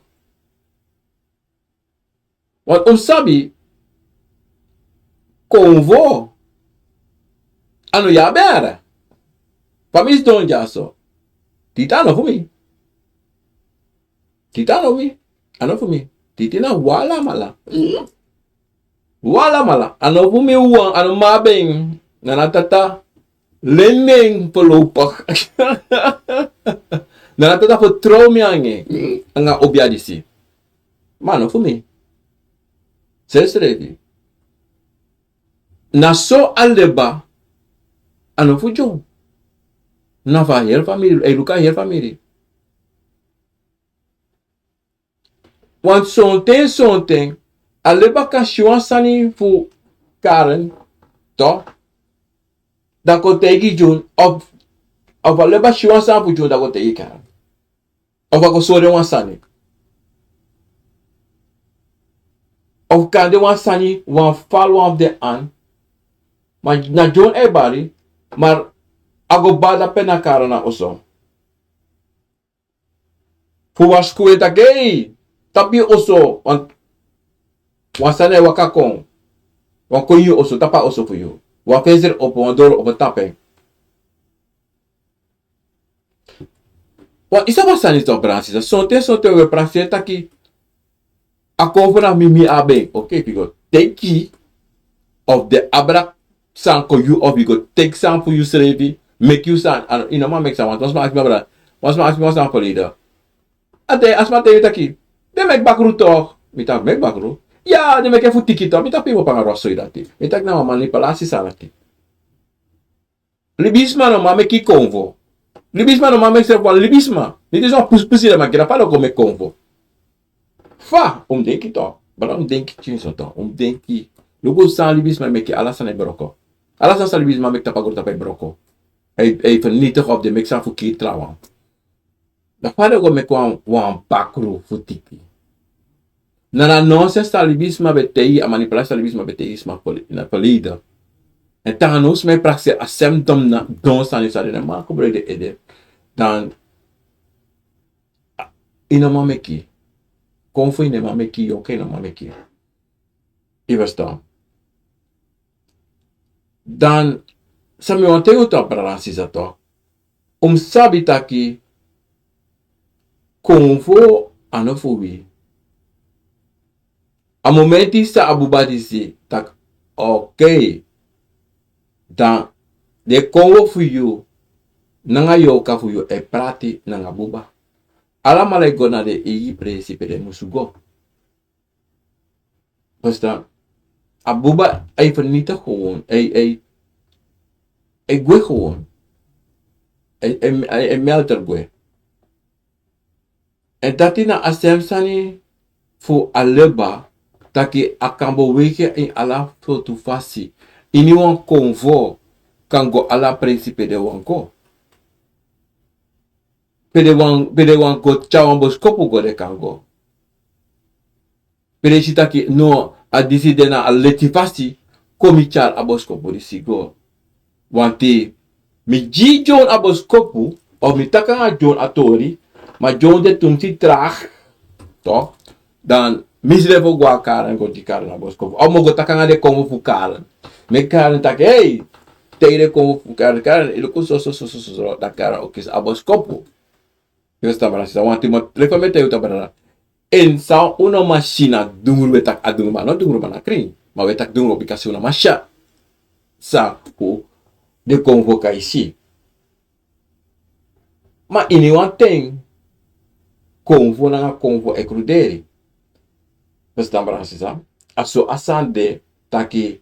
Want un sabi, kon fu, a no yu abi en. Fa mi sidon dyaso, titi a no fu mi. Titi a no fu mi. A no fu mi. Titi na un alamala. Un alamala. A no fu mi wawan, a no mi abi en. Na a tata len mi en voorlopig. Na a tata fertrow mi anga en. Anga a obia disi. Ma a no fu mi. Sensrefi. Na so a leba, a no fu John. Na fu a heri famiri, e luku a heri famiri. Want sonten sonten a leba kan si wan sani fu Karen, to? Dan kon taigi John, of, of a leba si wan sani fu John, dan kon taigi Karen. Of a go sori en wan sani. Of kande wan sani wan fali wan fu den an. Ma na John e bari, ma a go bari dape na Karen na oso. Fu waskuwe taki, ei, tapu yu oso, wan, wan sani e waka kon. Wan kon ini yu oso, tapu a oso fu yu. Wan fenseri opo, wan doro opo, tapu en. Wan, yu sabi a sani tu, brada, sisa. Sonten sonten wi e prakseri taki a kon fu na mi, mi abi en. Oké, efu yu go teki, of den abra san kon yu, of yu go teki san fu yusrefi, meki yu san, a, yu no man meki san. Want wan sma aksi mi, brada. Wan sma aksi mi wan sani verleden. A de, a sma taigi mi taki, den meki bakru toch. Mi taki, meki bakru? Ya, den meki fu tiki toch. Mi taki, pe yu opo anga wan soi dati? Mi taki, na wan manipulasi sani dati. Libisma no man meki konfo. Libisma no man meki srefi wan libisma. Disi na wan pusi pusi den man gi, na fa den o kon meki konfo. Fa, un mus denki toch. Brada, un mus denki, pikinso toch. Un mus denki. Luku san libisma e meki, ala sani e broko. Ala sani san libisma meki tapu a grontapu e broko. A e, a e vernietig of den meki sani fu kiri trawan. Dan fa den o go meki wan, wan bakru fu tiki? Na a nonsens san libisma ben taigi, a manipulasi san libisma ben taigi sma fu, na verleden. En te now sma e prakseri a sem don na, don sani san den no man gebruik den ede. Dan, a, yu no man meki. Konfo yu no man meki, yu oké, yu no man meki. Yu verstaan? Dan, san mi wani taigi un toch, brada, sisa toch. Un mus sabi taki konfo a no fu wi. A momenti san a buba disi taki, oké, dan den konfo fu yu nanga yorka fu yu e prati nanga buba. Alamala e go na den eigi presi pe den musu go. Verstaan? A buba, a e vernietig gewoon. A e, a e, a e gwe gewoon. A e, a e, a e, a e melt er gwe. En dati na a sem sani fu a leba, taki a kan bo weki en ala sortu fasi. Ini wan konfo kan go ala prensi pe den wan go. Pe den wan go tyari wan boskopu go, den kan go. Pe den si taki no, a disi de na a leti fasi, kon mi tyari a boskopu disi go. Wanti mi gi John a boskopu, of mi taki nanga John a tori, ma John de tumsi tragi. Toch, dan mi srefi o go na Karen go gi Karen a boskopu. Of mi o go taki nanga den konfo fu Karen. Meki Karen taki, hey, taigi den konfo fu Karen, Karen, yu luku so, so, so, so, so, so, dan Karen o kisi a boskopu. Yu e stan, brada, sisa, wanti mi o leki fa mi e taigi yu, brada. En san un no man si na dungru, we taki a dungru, ma a no dungru, ma na krin. Ma we taki dungru bika un no man si san un de konfo kan si. Ma ini wan ten, konfo nanga konfo e kruderi. Yu e stan, brada, sisa. A so a sani de, taki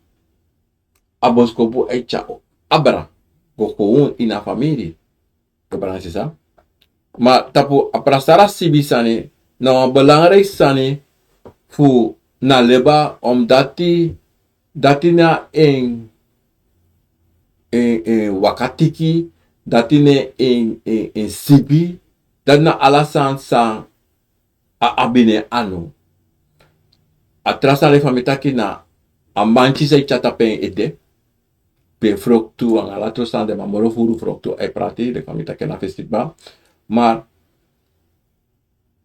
a boskopu e tyari abra go kon ini a famiri. Yu e stan, brada, sisa. Ma tapu a prasara sibi sani, na wan belangrijk sani fu na leba, omdati dati na en, en, en wakatiki, dati na en, en, en sibi, dati na ala sani san a abi na en anu. A tra sani, leki fa mi taki, na a manti san e tyari tapu en ede, pe froktu nanga ala tra sani de, ma moro furu froktu a e prati, leki fa mi taki, na festival. Ma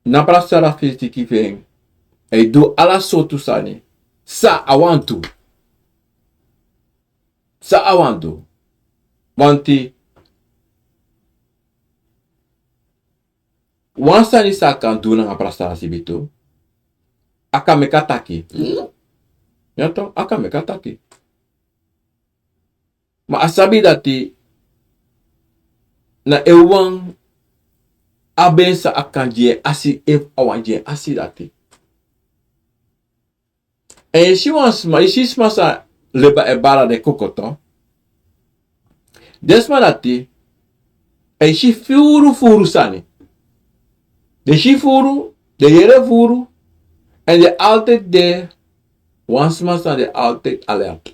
na prasara fesi tiki fu en, a e du ala sortu sani san a wani du. San a wani du. Wanti wan sani san a kan du nanga prasara sibi tu, a kan meki a taki. Ya toch, a kan meki a taki. Ma a sabi dati na en wan abi en san a kan gi en asi, efu a wani gi en asi dati. Èn yu si wan sma, yu si sma san leba e bari den kokoto. Den sma dati, e si furu furu sani. Den si furu, den yere furu, èn den altijd de, wan sma san de altijd alert.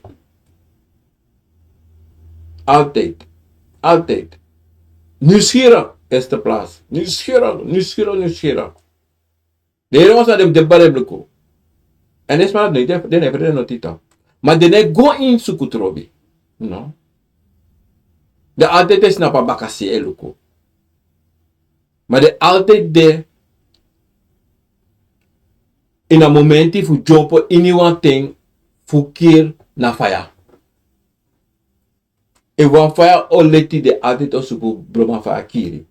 Altijd. Altijd. Nieuwsgierig, eerste plaats. Nieuwsgierig, nieuwsgierig, nieuwsgierig. Den yere wan san den, den bari luku. Èn den sma dati, den, den, den no tita. Ma den no e go ini suku trobi. No. Den altijd e snapu a bakasi e luku. Ma den altijd de ini a momenti fu dyompo ini wan ten fu kiri na faya. Efu wan faya o leti, den altijd o suku broma faya kiri.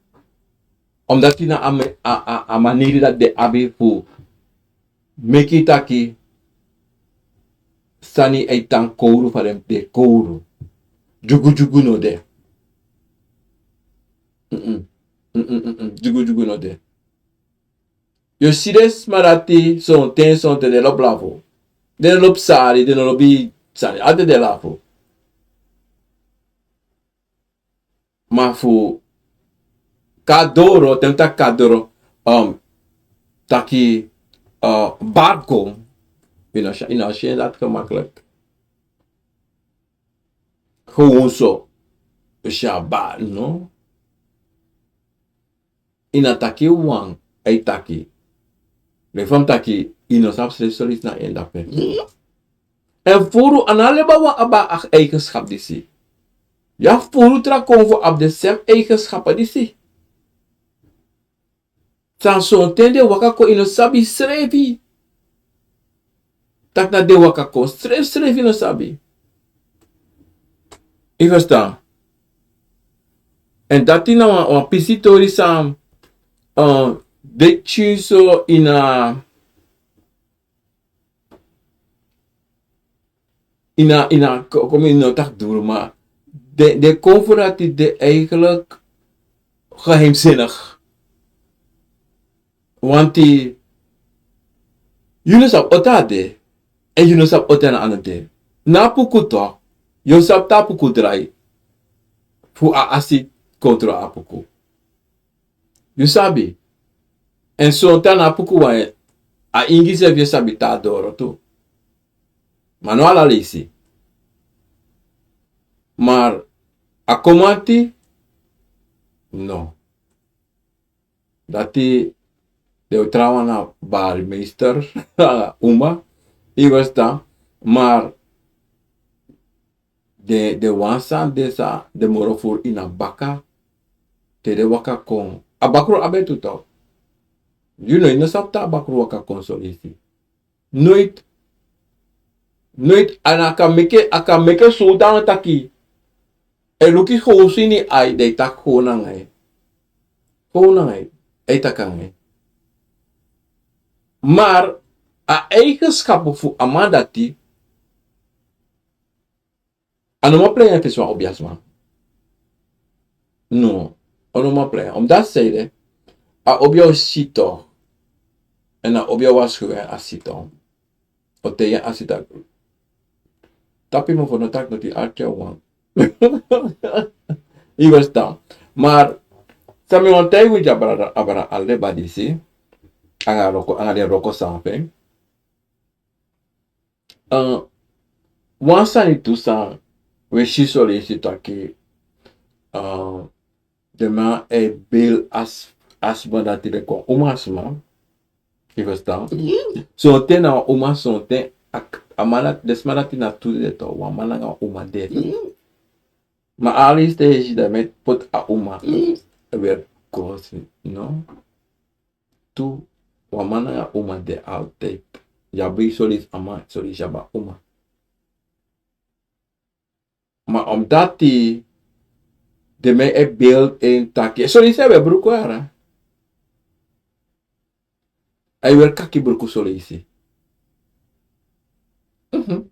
Omdati na a me-, a, a, a maniri dati den abi fu meki taki sani e tan kowru, fa den de kowru. Dyugudyugu no de. Mm-mm. Mm-mm, mm-mm. Dyugudyugu no de. Yu si den sma dati, sonten, sonten den lobi lafu. Den no lobi sari, den no lobi sani. Altijd den lafu. Ma fu kon doro, te mi taki kon doro, um, taki, uh, barko. Yu no si, yu no si en dati gemakkelijk. Gewoon so. Yu si a bar, no? Yu no taki wan, a e taki. Leki fa mi taki, yu no sabi srefi sori na en dape. Èn furu, a no leba wan abi a eigenschap disi. Yu abi furu tra konfo abi den sem eigenschap disi. San sonten den waka kon, yu no sabi srefi. Taki na den waka kon, srefi, srefi yu no sabi. Yu e ferstan? Èn dati na wan, wan pisi tori san, uh, de tyari so ini a, ini a, ini a, ko-, kon mi no taki duru, ma den, den konfo dati de eigenlijk geheimzinnig. Wanti yu no sabi o ten a de, èn yu no sabi o ten a no de. Na a puku toch, yu sabi te a puku drai, fu a asi kontrol a puku. Yu sabi. En sonten a no abi puku wan, a ingi srefi e sabi tan a doro tu. Ma no ala leisi. Mar a kon mati, no. Dati den o trawan na barimeester, nanga uma, yu ferstan. Mar den, den wan sani de san den moro furu ini a baka, te den waka kon. A bakru abi en tu tok. Yu no, yu no sabi te a bakru waka kon son leisi. Noiti. Noiti, èn a kan meke, a kan meke sowtu taki. E luku gowsu ini ai, dan e taki gowsu nanga en. Gowsu nanga en. E taki nanga en. Mar a eigenschap fu a man dati, a no man plei en fesi wan obiasma. No, a no man plei en. Omdat sei de, a obia o si tok. Èn a obia o wasi en a si tok. O taigi en a si taki. Tapu yu mofo, no taki noti, arki a wan. Yu ferstan. Mar san mi wani taigi wi, dya brada, a brada Aleba disi. Nanga Roko, nanga den Roko san fu en. Eh, wan sani tu san wi e si son leisi taki, eh, den man e beli a sma dati leki wan umasma. Yu ferstan? Sonten na wan uma, sonten a, a man dati, den sma dati na tu de tu, wan man nanga wan uma de. Ma a leisi te yu si dan mi e poti a uma. E weri krosi, no? Tu, wan man nanga uma de altijd. Yu abi son leisi a man, son leisi yu abi a uma. Ma omdat den man e beli en taki, son leisi a e weri bruku yara. A e weri kaki bruku son leisi. Mhm.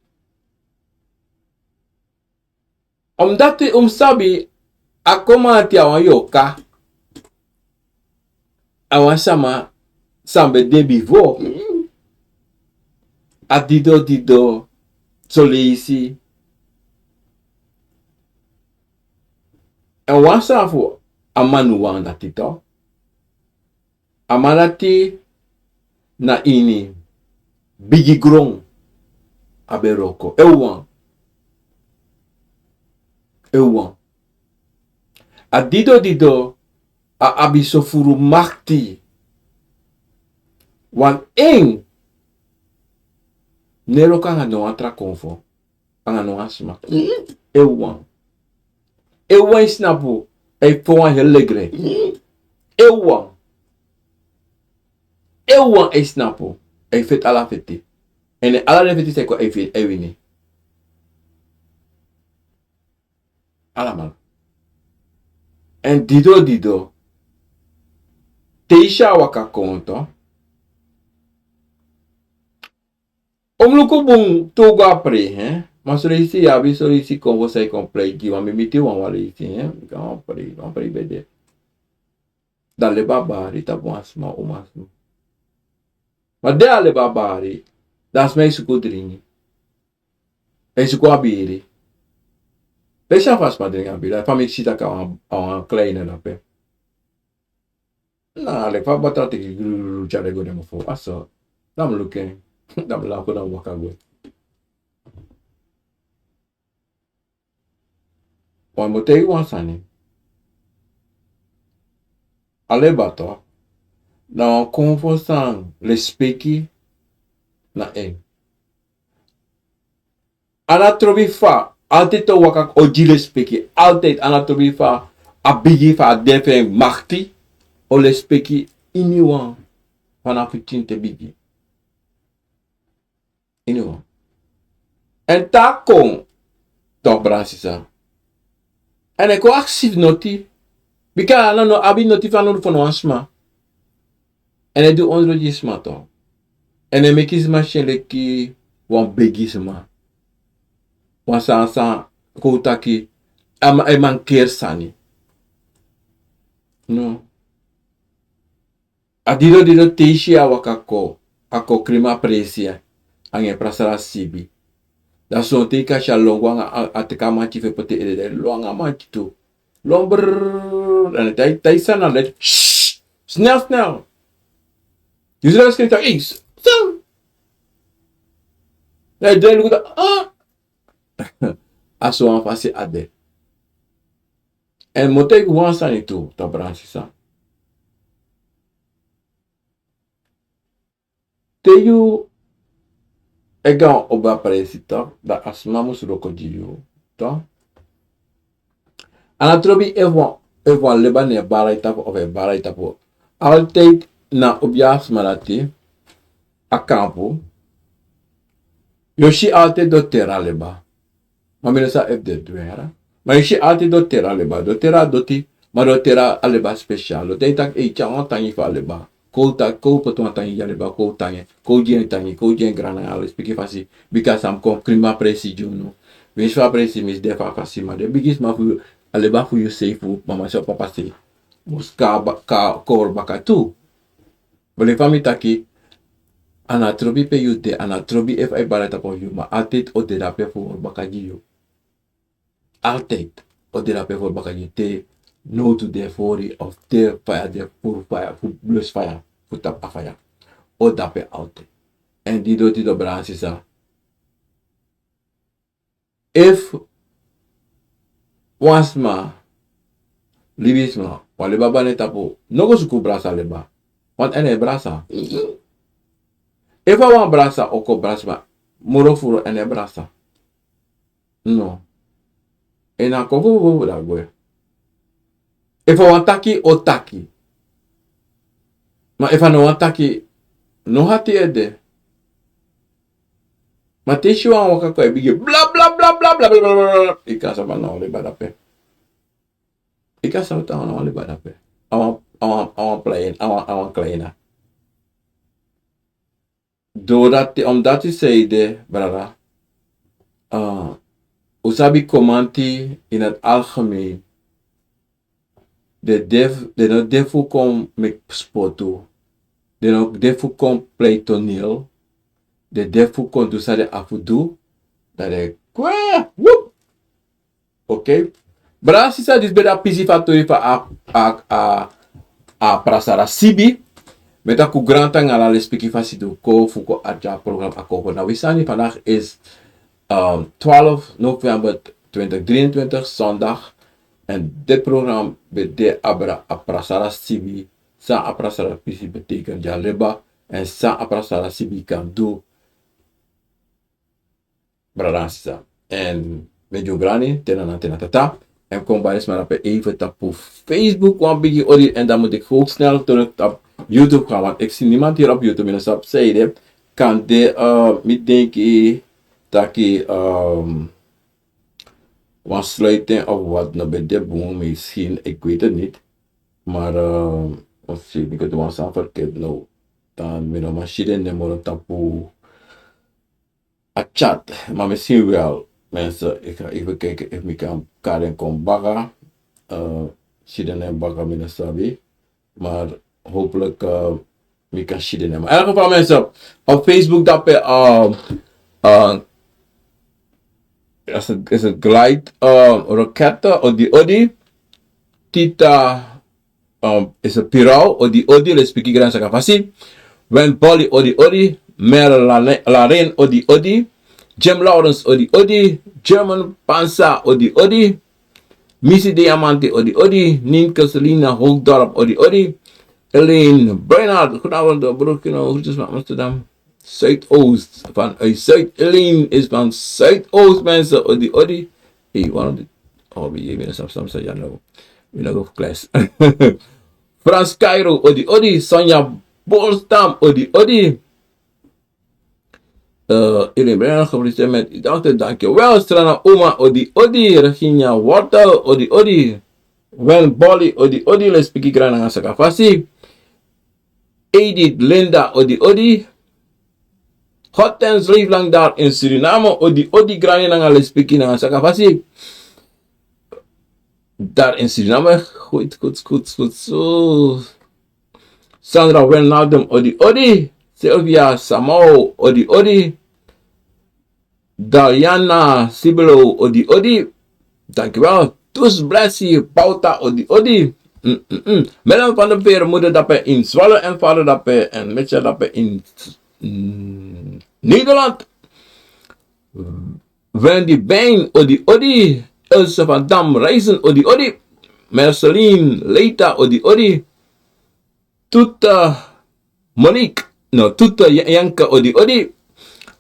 Omdat un mus sabi, a kon mati a wan yorka. A wan sama san ben de bifo. A dido dido son leisi. Èn wan sani fu a manuwan dati tu. A man dati na ini bigi gron a ben wroko. Efu wan. Efu wan. A dido dido a abi sofuru makti. Wan en no e wroko nanga no wan tra konfo. Nanga no wan sma. Efu wan. Efu wan e snapu, a e fon wan heri legre. Efu wan. Efu wan e snapu, a e feti ala feti. Èn ala den feti san e kon, a e feti, a e wini. Alamala. Èn dido dido, te yu si a waka kon tu, un mus luku bun te un go a prei, hè. Ma son leisi yu abi son leisi konfo san yu kon prei gi wan, mi miti wan, wan leisi, hè. Mi kon a prei, wan prei ben de. Dan a leba bari tapu wan sma, umasma. Ma di a leba bari, dan a sma e suku dringi. E suku a biri. Pe san fa sma dringi a biri, fa mi si taki a wan, a wan kleine dape. Na leki fa batra teki grululu tyari go den mofo. A so. Dan mi luku en. Dan mi lafu, dan mi waka gwe. Wan mi o taigi wan sani. A leba tu, na wan konfo san lespeki na en. A no trobi fa, altijd o waka o gi lespeki, altijd a no trobi fa, a bigi fa a de fu en makti, o lespeki iniwan, fa na pikin te bigi. Iniwan. Èn te a kon, tok brada sisa. Èn e kon aksi fu noti, bika a no abi noti fanowdu fu no wan sma. Èn e du ondro gi sma tu. Èn e meki sma si en leki wan bigi sma. Wan sani san kon taki, a man, a e mankeri sani. No. A dido dido te yu si a waka kon, a kon krima presi, anga en prasra sibi. Dan sonten yu kan si a lon go anga, a, a teki a manti fu e poti ede, dan e lon anga a manti tu. Lon brrr, èn te a e, te a e sani na leti, snel, snel. Yu si dan skrifi taki, ei, san? Dan yu de luku taki, ah. A so wan fasi a de. Èn mi o taigi wan sani tu, ta brada nanga sisa. Te yu e go na wan oba presi, dan a sma mus wroko gi yu, toch. A no trobi efu wan, efu wan leba no e bari na yu tapu of e bari na yu tapu. Altijd na obi a sma dati, a kampu, yu o si altijd den o teri a leba. Ma mi no sabi efu den e du en yara. Ma yu si altijd den o teri a leba. Den o teri a doti, ma den o teri a leba spesial. Den o taigi taki, ei, tyari wan tangi fu a leba. Kon taki, kon poti wan tangi gi a leba, kon tangi, kon gi en tangi, kon gi en grani nanga lespeki fasi. Bika san mus kon krin a presi gi unu. Winsi fa a presi misi de fu a fasi, ma den bigisma fu yu, a leba fu yu sei fu mama sei of papa sei mus kaba, ka, kori baka tu. Bele fa mi taki, a no trobi pe yu de, a no trobi efu a e bari na tapu yu, ma altijd o de dape fu wroko baka gi yu. Altijd o de dape fu wroko baka gi yu, te nowtu de fori of te faya de, fu faya, fu blus faya, fu tapu a faya. O dape altijd. Èn di doti, ta brada nanga sisa. Efu wan sma, libisma, wan leba bari na en tapu, no go suku brasa leba. Want en no e brasa. Efu a wan brasa o kon brasa, moro furu en no e brasa. No. En a kon fu, fu, fu, dan gwe. Efu a wani taki, o taki. Ma efu a no wani taki, no hati ede. Ma te i si wan waka kon e bigin bla, bla, bla, bla, yu kan sabi a no wan leba dape. Yu kan sabi taki a no wan leba dape. A wan, a wan, a wan plain, a wan, a wan kleina. Doordat, omdat yu sei de, brada, eh, un sabi komanti in het algemeen. Den de, den no de fu kon meki spotu. Den no de fu kon plei toneel. Den de fu kon du san den abi fu du. Dan den kwe, wup. Oké. Brada, sisa, disi ben de a pisi fu a tori fu a, a, a, a Prasara Sibi. Mi e taki un grantangi nanga ala lespeki fasi di un kon fu kon arki a program Akogo na wi sani. Vandaag is, ehm, twaalf november twintig drieëntwintig, zondag. En dit program ben de abra a Prasara Sibi. San a Prasara Sibi betekent gi a leba. En san a Prasara Sibi kan du. Brada nanga sisa. En mi e gi un grani, te na nana, te na tata. En kon bari sma dape even tapu Facebook, wan bigi odi, en dan moet ik ook snel terug op YouTube gaan, want ik zie niemand hier op YouTube. Mi no sabi san ede. Kan de, eh, mi denki taki, ehm, wan sluiting of wat no ben de bun, misschien, ik weet het niet. Maar, eh, of zie, ik weet wan sani verkeerd now. Dan mi no man si den nen moro tapu a chat, maar misschien wel, mensen. Ik ga even kijken of mi kan kari en kon baka. Eh, si den nen baka, mi no sabi. Maar hopelijk, eh, mi kan si den nen. Maar in elk geval, mensen, op Facebook dape, eh, eh, is het, is het Glide, eh, Roketten, odi odi. Tita, um, is a Pirau, odi odi, lespeki grani nanga saka fasi. Wen Boli, odi odi. Mer Lane-, Laren, odi odi. Jim Lawrence, odi odi. German Pansa, odi odi. Missy Diamante, odi odi. Ninke Selina Hoogdorp, odi odi. Elaine Bernard, goedenavond, broer Kino, groetjes van Amsterdam. Zuidoost, vanuit Zuid. Elaine is van Zuidoost, mensen, odi odi. Hey, one of the, oh, we even some, some, some, you know, we no go class. Frans Cairo, odi odi. Sonja Bolstam, odi odi. Eh, Irene Brenner, gefeliciteerd met uw dochter, dankjewel. Strana Uma, odi odi. Regina Wortel, odi odi. Wen Boli, odi odi, lespeki grani nanga saka fasi. Edith Linda, odi odi. Hortense, leef lang daar in Suriname, odi odi, grani nanga lespeki nanga saka fasi. Daar in Suriname, goed, goed, goed, goed zo. Sandra Wijnaldum, odi odi. Sylvia Samao, odi odi. Daliana Sibelo, odi odi. Dankjewel. Tus Blessi Pauta, odi odi. Mm, mm, mm. Melen van de Veer, moeder dape in Zwolle en vader dape en Mitchell dape in, mm, Nederland. Wendy Bein, odi odi. Ilse van Dam Reizen, odi odi. Marceline Leita, odi odi. Tuta Monique, no, Tuta Janke, odi odi.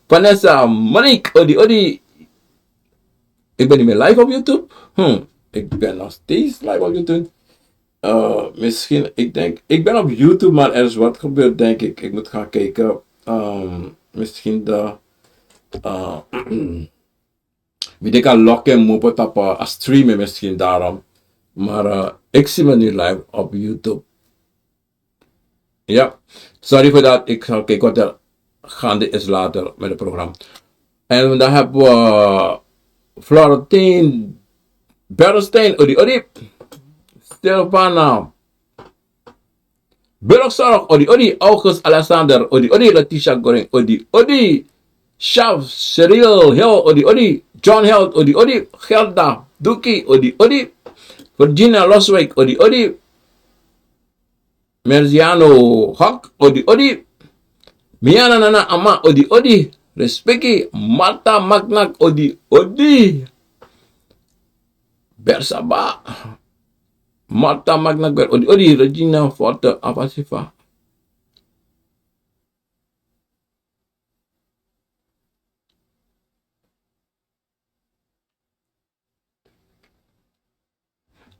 Vanessa Monique, odi odi. Ik ben niet meer live op YouTube. Hm, ik ben nog steeds live op YouTube. Eh, misschien, ik denk, ik ben op YouTube, maar er is wat gebeurd, denk ik. Ik moet gaan kijken. Ehm, misschien de, eh, wie ik kan lokken en moepen tappen als streamen misschien daarom. Maar eh, ik zie me nu live op YouTube. Ja, sorry voor dat. Ik zal kijken wat er gaande is later met het programma. En dan hebben we Florentine Bernstein, odi odi. Stefana Burgzorg, odi odi. August Alexander, odi odi. Letitia Goring, odi odi. Shaf Cyril Hill, odi odi. John Held, odi odi. Gerda Duki, odi odi. Virginia Loswijk, odi odi. Merziano Hawk, odi odi. Miana Nana Ama, odi odi. Respeki. Marta Magnak, odi odi. Bersaba. Marta Magnak, odi odi. Regina Forte Afasifa.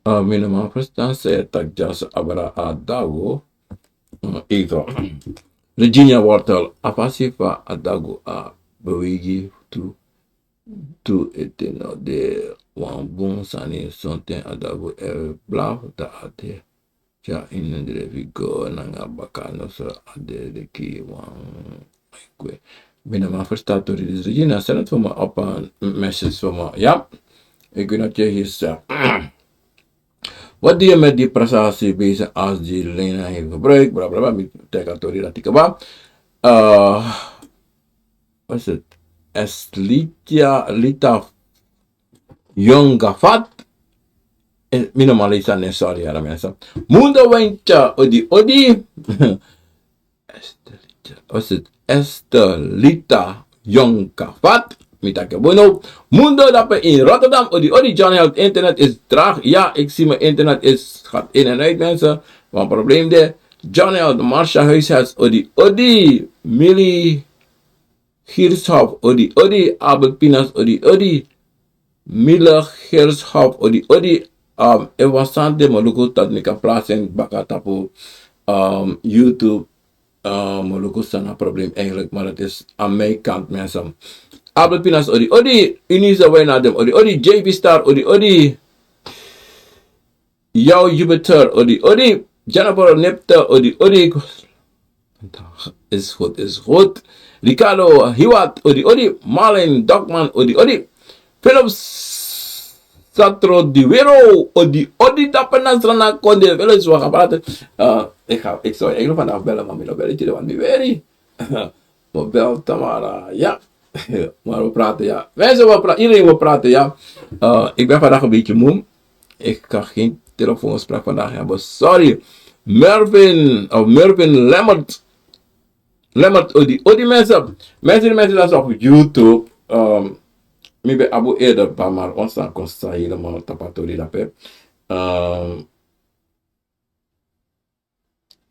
Uh, mi no man verstaan, zei tak jas abra a dago. Uh, ito. Regina Wortel, a fasi fa a dago a bewegi tu, tu ete no de wan bun sani sonten a dago e blaf da ate. Tya ini drefi go nanga baka no so a de de ki wan. Kwe. Mi no man verstaan tori dus Regina, send het voor me op een message voor me, ja? Ik weet dat je hier zegt. Wat doe je met die prestatie bezig als die Lena heeft gebruikt? Bla bla bla. Mi teka tori dat ik ba. Uh, wat is het? Eslita, Lita Yonga Fat. Eh, mi no man leisi a nen, sorry, yara mensen. Mundo Wentya, odi odi. Estelita, o se Estelita Yonka Fat. Mi taki bun. Mundo dape in Rotterdam, odi odi. John Held, internet is traag. Ja, ik zie mijn internet is, gaat in en uit, mensen. Wat een probleem daar. John Held, Marsha Huishuis, odi odi. Millie Giershof, odi odi. Abel Pinas, odi odi. Mila Gershof, odi odi. Um, efu wan sani de, mi o luku san mi kan plaatsen baka tapu, um, YouTube. Um, mi o luku san na problem eigenlijk, maar het is aan mijn kant, mensen. Abel Pinas, odi odi. Unisa Wijnadem, odi odi. J B Star, odi odi. Jou Jupiter, odi odi. Jennifer Nipte, odi odi. Is goed, is goed. Ricardo Hiwat, odi odi. Marlin Dokman, odi odi. Philip Satro Di Wero, odi odi. Dape na Srana Konde. Philip, we gaan praten. Uh, ik ga, ik zou eigenlijk vandaag bellen, maar mi no bel, want mi weri. We bel Tamara, ja. Maar we praten, ja. Mensen, we pra iedereen, we praten, ja. Uh, ik ben vandaag een beetje moe. Ik kan geen telefoonspraak vandaag hebben. Sorry. Mervin, of Mervin Lemmert. Lemmert, odi odi, mensen. Mensen, mensen, dat is op YouTube. Um, mi ben abu eerder, maar ons dan kon staan helemaal tapatori dape. Um,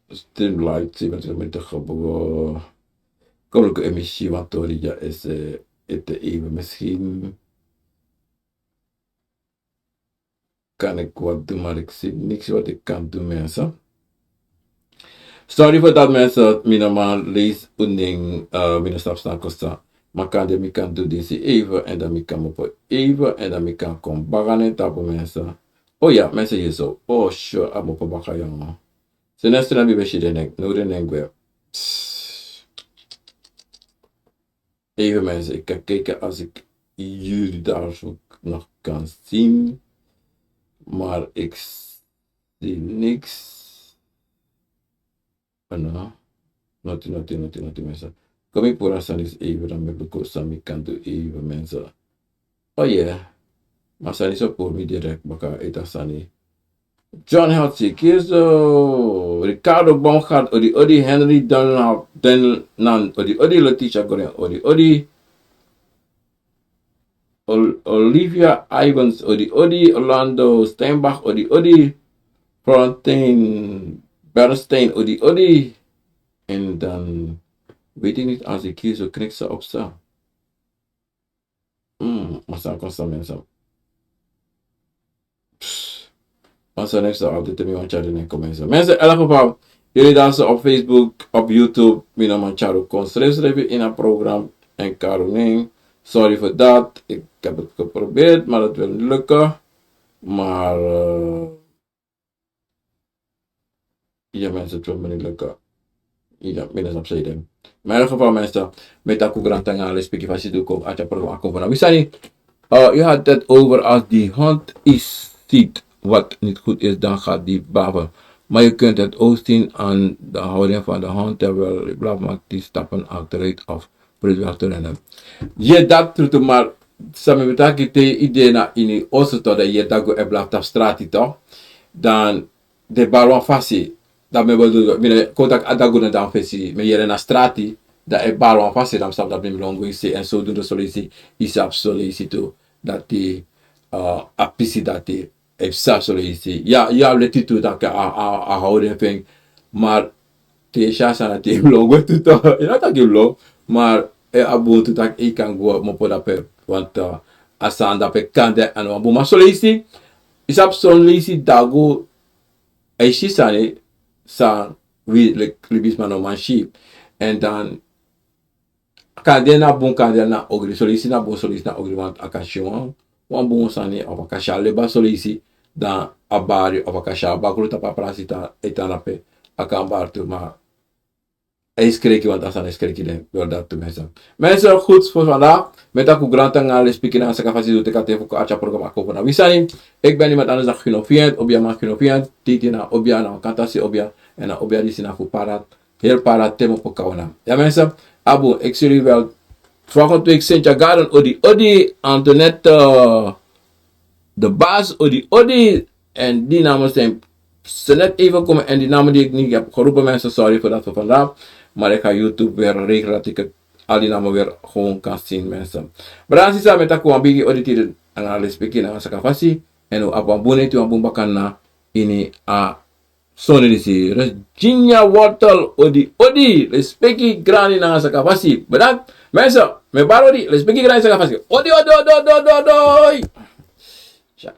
Streamlight, zevenentwintig minuten geboren. Kom ik een emissie, want Tori, ja, is, eh, het even misschien. Kan ik wat doen, maar ik zie niks wat ik kan doen, mensen. Sorry voor dat, mensen. Mi no man leisi un nen, eh, mi no sabi san kosi. Maar kande mi kan doen deze even en dan mi kan mopo even en dan mi kan kom baka na tapu, mensen. Oh ja, mensen, hier zo. Oh, sure, a mopo baka, jongen. Ze nesten na mi ben si den nek, no den nek gwe. Even mensen, ik kan kijken als ik jullie daar zo nog kan zien. Maar ik zie niks. No. Noti, noti, noti, noti, mensen. Kom ik pura sani even, dan ben ik ook sani kan doen even, mensen. Oh yeah. Maar sani so puru mi direct baka, eta sani. John Hatsi Kizo, Ricardo Baumgart, odi odi, Henry Dunlap, Dunlan, odi odi, Letitia Goren, odi odi, Ol-, Olivia Ivans, odi odi, Orlando Steinbach, odi odi, Florentine Bernstein, odi odi. En dan weet ik niet als ik hier zo knik ze op sta. Hmm, maar ze kan staan mensen. Onze next update mi want to doen in comments. Mensen, in elk geval, jullie dansen op Facebook, op YouTube. Mijn naam is Charo Constreef, in een programma en Karuning. Sorry voor dat. Ik heb het geprobeerd, maar het wil niet lukken. Maar eh, ja, mensen, het wil me niet lukken. Ja, minus op zijde. Maar in elk geval, mensen, met dat koekrant en alles, piki fasi du kom, atya program ako van. We zijn niet. Eh, u had het over als die hond iets ziet wat niet goed is, dan gaat die blaffen. Maar je kunt het ook zien aan de houding van de hond, terwijl hij blaft, maakt die stappen achteruit of probeert weg te rennen. Je dat doet maar, samen met dat idee na ini oso to, dat je dat go e blaf tap strati to. Dan de bari wan fasi. Dan mi bedoel, mi no kon taki a dagu na dan fesi, mi yere na strati, dan e bari wan fasi, dan mi sabi dati mi lon go isi, en zodoende so leisi, yu sabi so leisi tu, dati, eh, a pisi dati, e sabi so leisi. Ya, yu abi leti tu taki a, a, a houden fu en, maar te yu si a sani dati mi lon go tu to, yu no taki mi lon, maar, eh, a bun tu taki yu kan go mopo dape, want, eh, a sani dape kande, a no wan bun, ma so leisi, yu sabi so leisi dagu, a e si sani san wi, like, libisma no man si. En dan, kande na bun, kande na ogri, so leisi na bun, so leisi na ogri, want a kan si wan, wan bun sani, of a kan si a leba so leisi, dan a bari, of a kan si a bakru tapu a prasi, dan e tan dape, a kan bari tu, ma a e skreki, want a sani e skreki den, wel dat tu mensen. Mensen, goed voor vandaag. Mi e taki un grantangi nanga lespeki nanga sakafasi di un teki a ten fu kon atya program Ako Fu Na Wi Sani. Ik ben niemand anders dan Gino Fiend, obia man Gino Fiend, titi na obia, na wan kantasi obia, en na obia disi na fu Parat, heel Parat te mopo Kawana. Ja mensen, a bun, ik zie jullie wel volgende week, Cynthia Garden, odi odi, Antoinette, eh, de baas, odi odi. En die namen zijn ze net even komen. En die namen die ik niet heb geroepen, mensen, sorry voor dat voor vandaag. Maar ik ga YouTube weer regelen dat ik het, al die namen weer gewoon kan zien, mensen. Brada, sisa, mi e taki wan bigi odi tide nanga lespeki nanga sakafasi. En un abi wan bun neti, wan bun bakana ini a sonde disi. Regina Wortel, odi odi, lespeki grani nanga sakafasi. Bedankt, mensen. Mi e bari odi, lespeki grani, sakafasi. Odi odi odi odi odi odi. Tja.